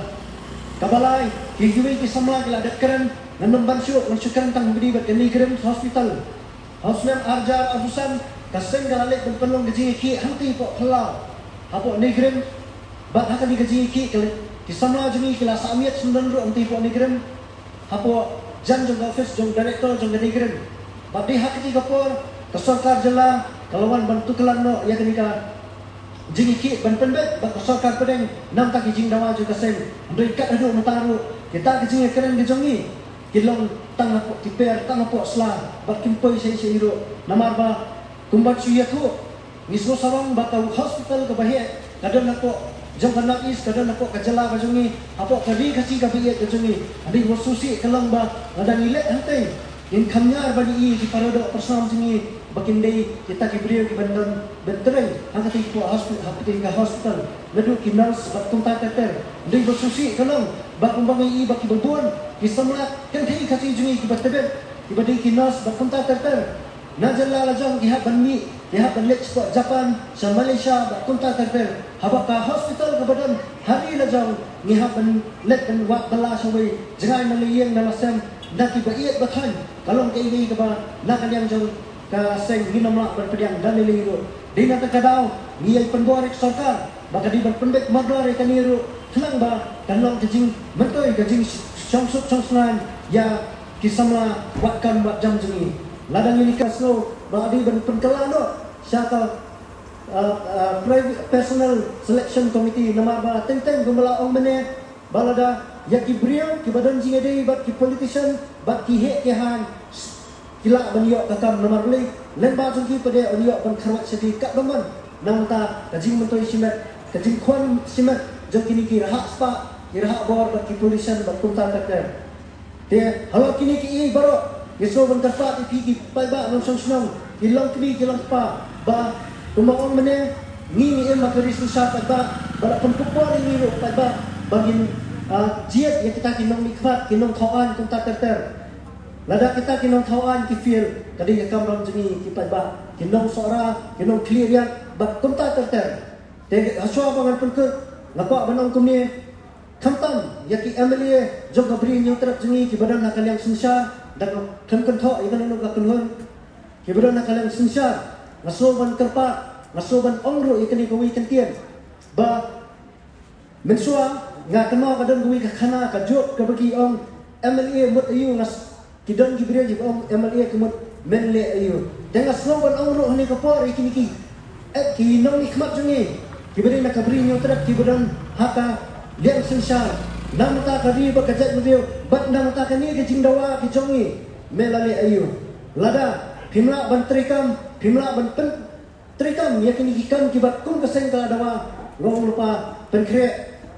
Kaba lai ki kiwei ki samla ki la dep kren ngan ym ban shuh ngan shu kren tang bad kane ka Rim Hospital. Ha u snem ar hajar arphew san ka seng ka la leit ban pynlong ka jingïakhih hangtei hapoh Phyllaw hapoh NEIGRIHMS. Bad ha kane ka jingïakhih ka leit ki samla jong ngi ki la sah miet sngewdon ruh hangtei hapoh NEIGRIHMS hapoh jan jong ka ophis jong director jong ka NEIGRIHMS. Bad dei ha katei ka por ka sorkar jylla ka la wan ban tuklar noh ïa kane ka jingïakhih ban pynbeit bad ka sorkar pdeng na bynta ki jingdawa jong ka seng. Hynrei kat haduh mynta ruh kita ki jingïakren ki jong ngi ki long tang hapoh ki per tang hapoh sla bad kim poi shaei shaei ruh. Namar ba kumba shu ïathuh ngi sngewsarong ba ka hospital kaba heh ka don hapoh jong ka North East ka don hapoh ka jylla ka jong ngi hapoh ka ri Khasi kaba ïeit ka jong ngi. Hynrei wat sngewsih ka long ba lada ngi leit hangtei ngin kham ñiar ban ïohi ki paradoh pyrshang jong ngi ba kin dei kita ki briew kiban don ban trei ha katei ka hospi- ha katei ka hospital naduh ki nurse bad kumta ter ter. Hynrei wat sngewsih ka long ba kumba ngi ïohi ba kiba bun ki samla kynthei Khasi jong ngi kiba tbit kiba dei ki nurse bad kumta ter ter. Na jylla lajong ki hap ban mih ki hap ban leit sha Japan sha Malaysia bad kumta ter ter. Haba ka hospital kaba don ha ri lajong ngi hap ban leit ban wad bylla shawei jngai na la ïing na la sem na kiba ïeit ba thaiñ. Ka long kaei kaei kaba na ka liang jong ka seng ngin ym lah ban pdiang da lei lei ruh. Dei na kata ka daw ngi ïai pynbor ïa ka sorkar ba ka dei ban pynbeit mardor ïa kane ruh khnang ba kan long ka jingmyntoi ka jingshong suk shong sngaiñ ïa ki samla wad kam wad jam jong ngi. Lada ngi ïa ka sngew ba ka dei ban pynkylla noh sha ka ah, ah, private personal selection committee namar ba teng teng kumba la ong mynne ba lada ïa ki briew kiba don jingïadei bad ki politician bad ki heh ki haiñ ki lah ban ïoh ka kam namar lei lem ba jong ki pat de yn ïoh ban kharwat sha ki katba mon. Na bynta ka jingmyntoi shimet ka jingkhwan shimet jong kine ki rahak spah ki rahak bor bad ki politician bad kumta ter ter. Te halor kine kiei baroh ngi sngewbha ban kyrpad ïa phi ki paidbah nongshong shnong ki long kmie ki long kpa ba kumba ong mynne ngi ngi im ha ka ri synshar paidbah ba la pynkup por ïa ngi ruh paidbah ba ngin ah, jied ïa kita ki nongmihkhmat ki nongthaw aiñ kumta ter ter. Lada kita ki nongthaw aiñ ki fail ka dei ka kamram jong ngi ki paidbah ki nongsohra ki nongkhlieh riat bad kumta ter ter. Te hashwa ba ngan pynkut nga kwah ban ong kumne. Khamtam ïa ki M L A jong ka Bri Hynñiewtrep jong ngi kiba don ha ka liang synshar da ka khlem kynthoh ïa kano kano ka kynhun kiba don ha ka liang synshar. Nga sngew ban kyrpad nga sngew ban ong ruh ïa kane kawei ka ktien ba mynshuwa nga kynmaw ka don kawei ka khana ka jop kaba ki ong M L A mut aïu nga s- Ki don ki briew kiba ong M L A ka mut men leh aïu. Te nga sngew ban ong ruh ha kane ka por ïa kine ki eh ki nongmihkhmat jong ngi kiba dei na ka Bri Hynñiewtrep kiba don ha ka liang synshar. Na bynta ka ri bad ka jaitbynriew bad na bynta kane ka jingdawa ka jong ngi me la leh aïu. Lada Phim lah ban treikam, phim lah ban pyn treikam ïa kine ki kam kiba kum ka seng ka la dawa. Nga ong lypa, pynkhreh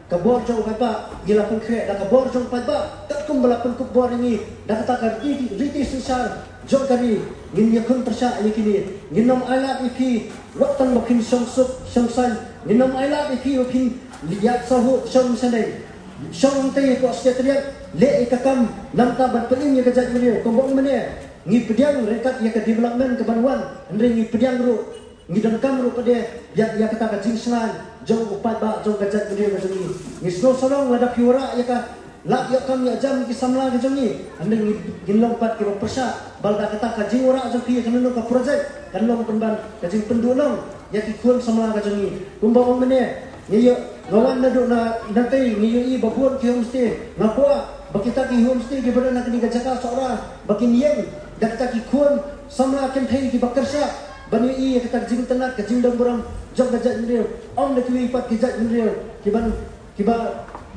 ka bor jong u paidbah, ngi la pynkhreh da ka bor jong u paidbah, katkum ba la pynkup bor ïa ngi da kata ka riti, riti synshar jong ka ri. Ngin ïakhun pyrshah ïa kine, ngin ym ailad ïa phi, wat tang ba phin shong suk shong saiñ, ngin ym ailad ïa phi ba phin ïa sahut shong shaneng, shong hangtei hapoh Secretariat, leh ïa ka kam namar ban pynim ïa ka jaitbynriew. Kumba ong mynne, ngi pdiang ryngkat ïa ka development kaban wan, hynrei ngi pdiang ruh, ngi donkam ruh pat de ïa, ïa kata ka jingshngaiñ jong u paidbah jong ka jaitbynriew ka jong ngi. Ngi sngewsarong lada phi wanrah ïa ka lad ïoh kam ïoh jam ki samla ka jong ngi, hynrei ngi, ngin long pat kiba pyrshah ba lada kata ka jingwanrah jong phi ïa kano kano ka project kan long pynban ka jingpynduh noh ïa ki khun samla ka jong ngi. Kumba ong mynne, ngi ïoh, nga wan naduh na, na tei, ngi ïohi ba bun ki homestay. Nga kwah ba kita ki homestay kiba don ha kane ka jaka Sohra ba kin ïeng da kita ki khun samla kynthei kiba kyrshan ban ïohi ïa kata ka jingtynnad, ka jingdon burom jong ka jaitbynriew. Ym da kiwei pat ki jaitbynriew kiban, kiba,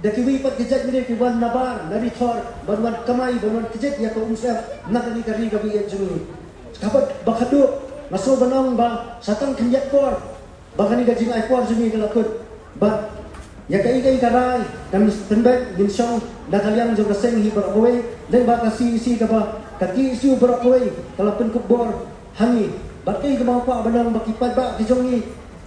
da kiwei pat ki jaitbynriew ki wan nabar na ri thor ban wan kamai, ban wan kjit ïa ka umsyep na kane ka ri kaba ïeit jong ngi. Kaba, ba khadduh, nga sngew ban ong ba sa tang khyndiat por ba kane ka jingai por jong ngi ka la kut. Bad ïa kaei kaei ka rai kan pynbeit, ngin shong da ka liang jong ka seng hi baroh kawei, lane ba ka C E C kaba ka K S U baroh kawei ka la pynkup bor ha ngi. Bad kaei kaba nga kwah ban ong ba ki paidbah ki jong ngi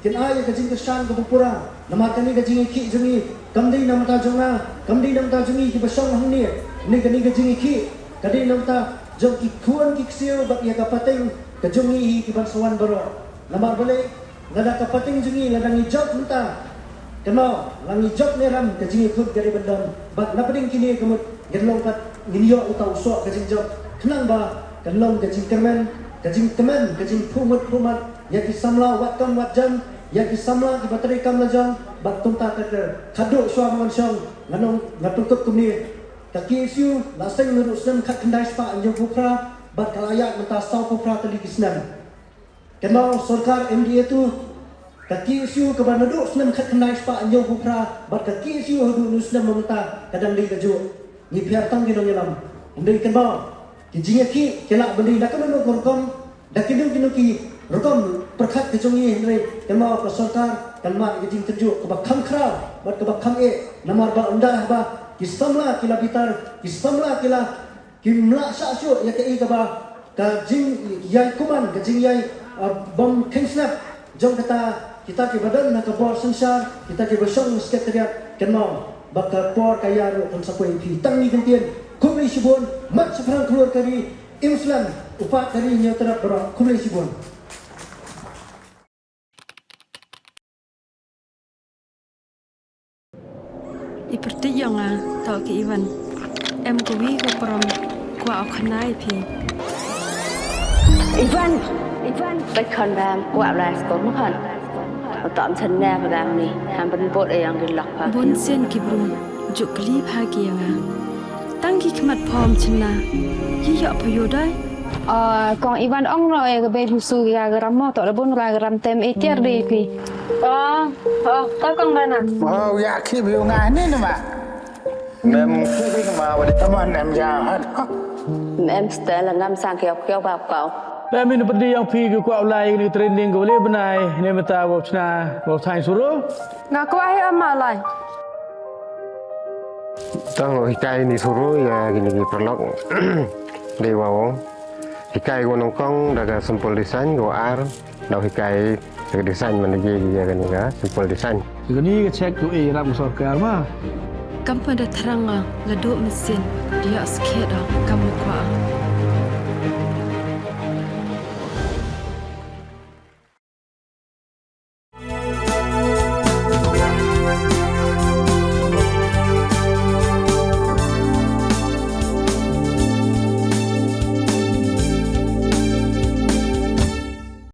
kin ai ïa ka jingkyrshan kaba pura. Namar kane ka jingïakhih jong ngi kam dei na bynta jong nga, kam dei na bynta jong ngi kiba shong hangne. Kane, kane ka jingïakhih ka dei na bynta jong ki khun ki ksiew bad ïa ka pateng ka jong ngi hi kiban sa wan baroh. Namar balei, lada ka pateng jong ngi, lada ngi jop mynta, kynmaw, la ngi jop ne ram, ka jingïakhun ka dei ban don. Bad na pdeng kine ka mut, ngin long pat, ngin ïoh uta u soh ka jingjop, khnang ba kan long ka jingkyrmen, ka jingkmen, ka jingphuh mut phuh mat ïa ki samla wad kam wad jam, ïa ki samla kiba treikam lajong. Bad kumta ka, ka khadduh shuwa ba ngan shong, ngan ong, nga pynkut kumne. Ka K S U la seng naduh snem khatkhyndai spah hynñiewphew phra bad ka la ïaid mynta sawphew phra tylli ki snem. Kynmaw, sorkar M D A two, ka K S U kaba naduh snem khatkhyndai spah hynñiewphew phra bad ka K S U haduh une u snem mynta ka dang dei kajuh. Ngi pher tang ki nongïalam. Hynrei kynmaw, ki jingïakhih ki lah ban dei na kano kano ka rukom, da kino kino ki rukom pyrkhat ka jong ngi, hynrei kynmaw ka sorkar kan mad ka jingtynjuh kaba kham khraw bad kaba kham eh. Namar ba ynda haba ki samla ki la bitar, ki samla ki la, kim lah shah shuh ïa kaei kaba ka jingïai kumne, ka jingïai, ah, bym kheiñ snap jong kata, kita kiba don ha ka bor synshar, kita kiba shong Secretariat, kynmaw ba ka por ka ïa ruh kan sa poi. Phi tang ngi kyntien, khublei shibun. Mat shaphrang khlur ka ri, im slem, u paid ka ri Hynñiewtrep baroh, khublei shibun. I pyrthei jong nga, to ki Ivan. Em kawi ka prom, kwah u khana ïa phi. Ivan, Ivan, peit khon bam, kwah blai skor ma khon. Uta am chen ne ba dang ni, ham ban bot e yang di lok pha. Bun sien ki briew, juk kli pha ki ïa nga. Tang ki khmat phom chynna, ki ïoh pha ïoh dai. Ah, kong Ivan ong no e ka bei phi su ya ka ram mo, to da bun ra ka ram tem e tiar dei phi. Oh, oh, to kong Bana. Oh, ya ki bi nga ni na ma. Mem ki bi ma wa di taman em ya ha. Mem stel ngam sang kiok kiok ba kau. Mem in pdi yang phi ki kwah lai ni training ko le bnai ne meta wa chna wa thai suro. Nga kwah hi ama lai. Tang hikai ni suru ya kini ki paralok. Dei wa ong. Hikai ko nongkong da ka simple design ko ar. Dau hikai da ka design man ye ya kani ka simple design. Kani ka check ko e ram sorkar ma. Kam pa da thrang nga la do mesin dia skhet da kam kwa.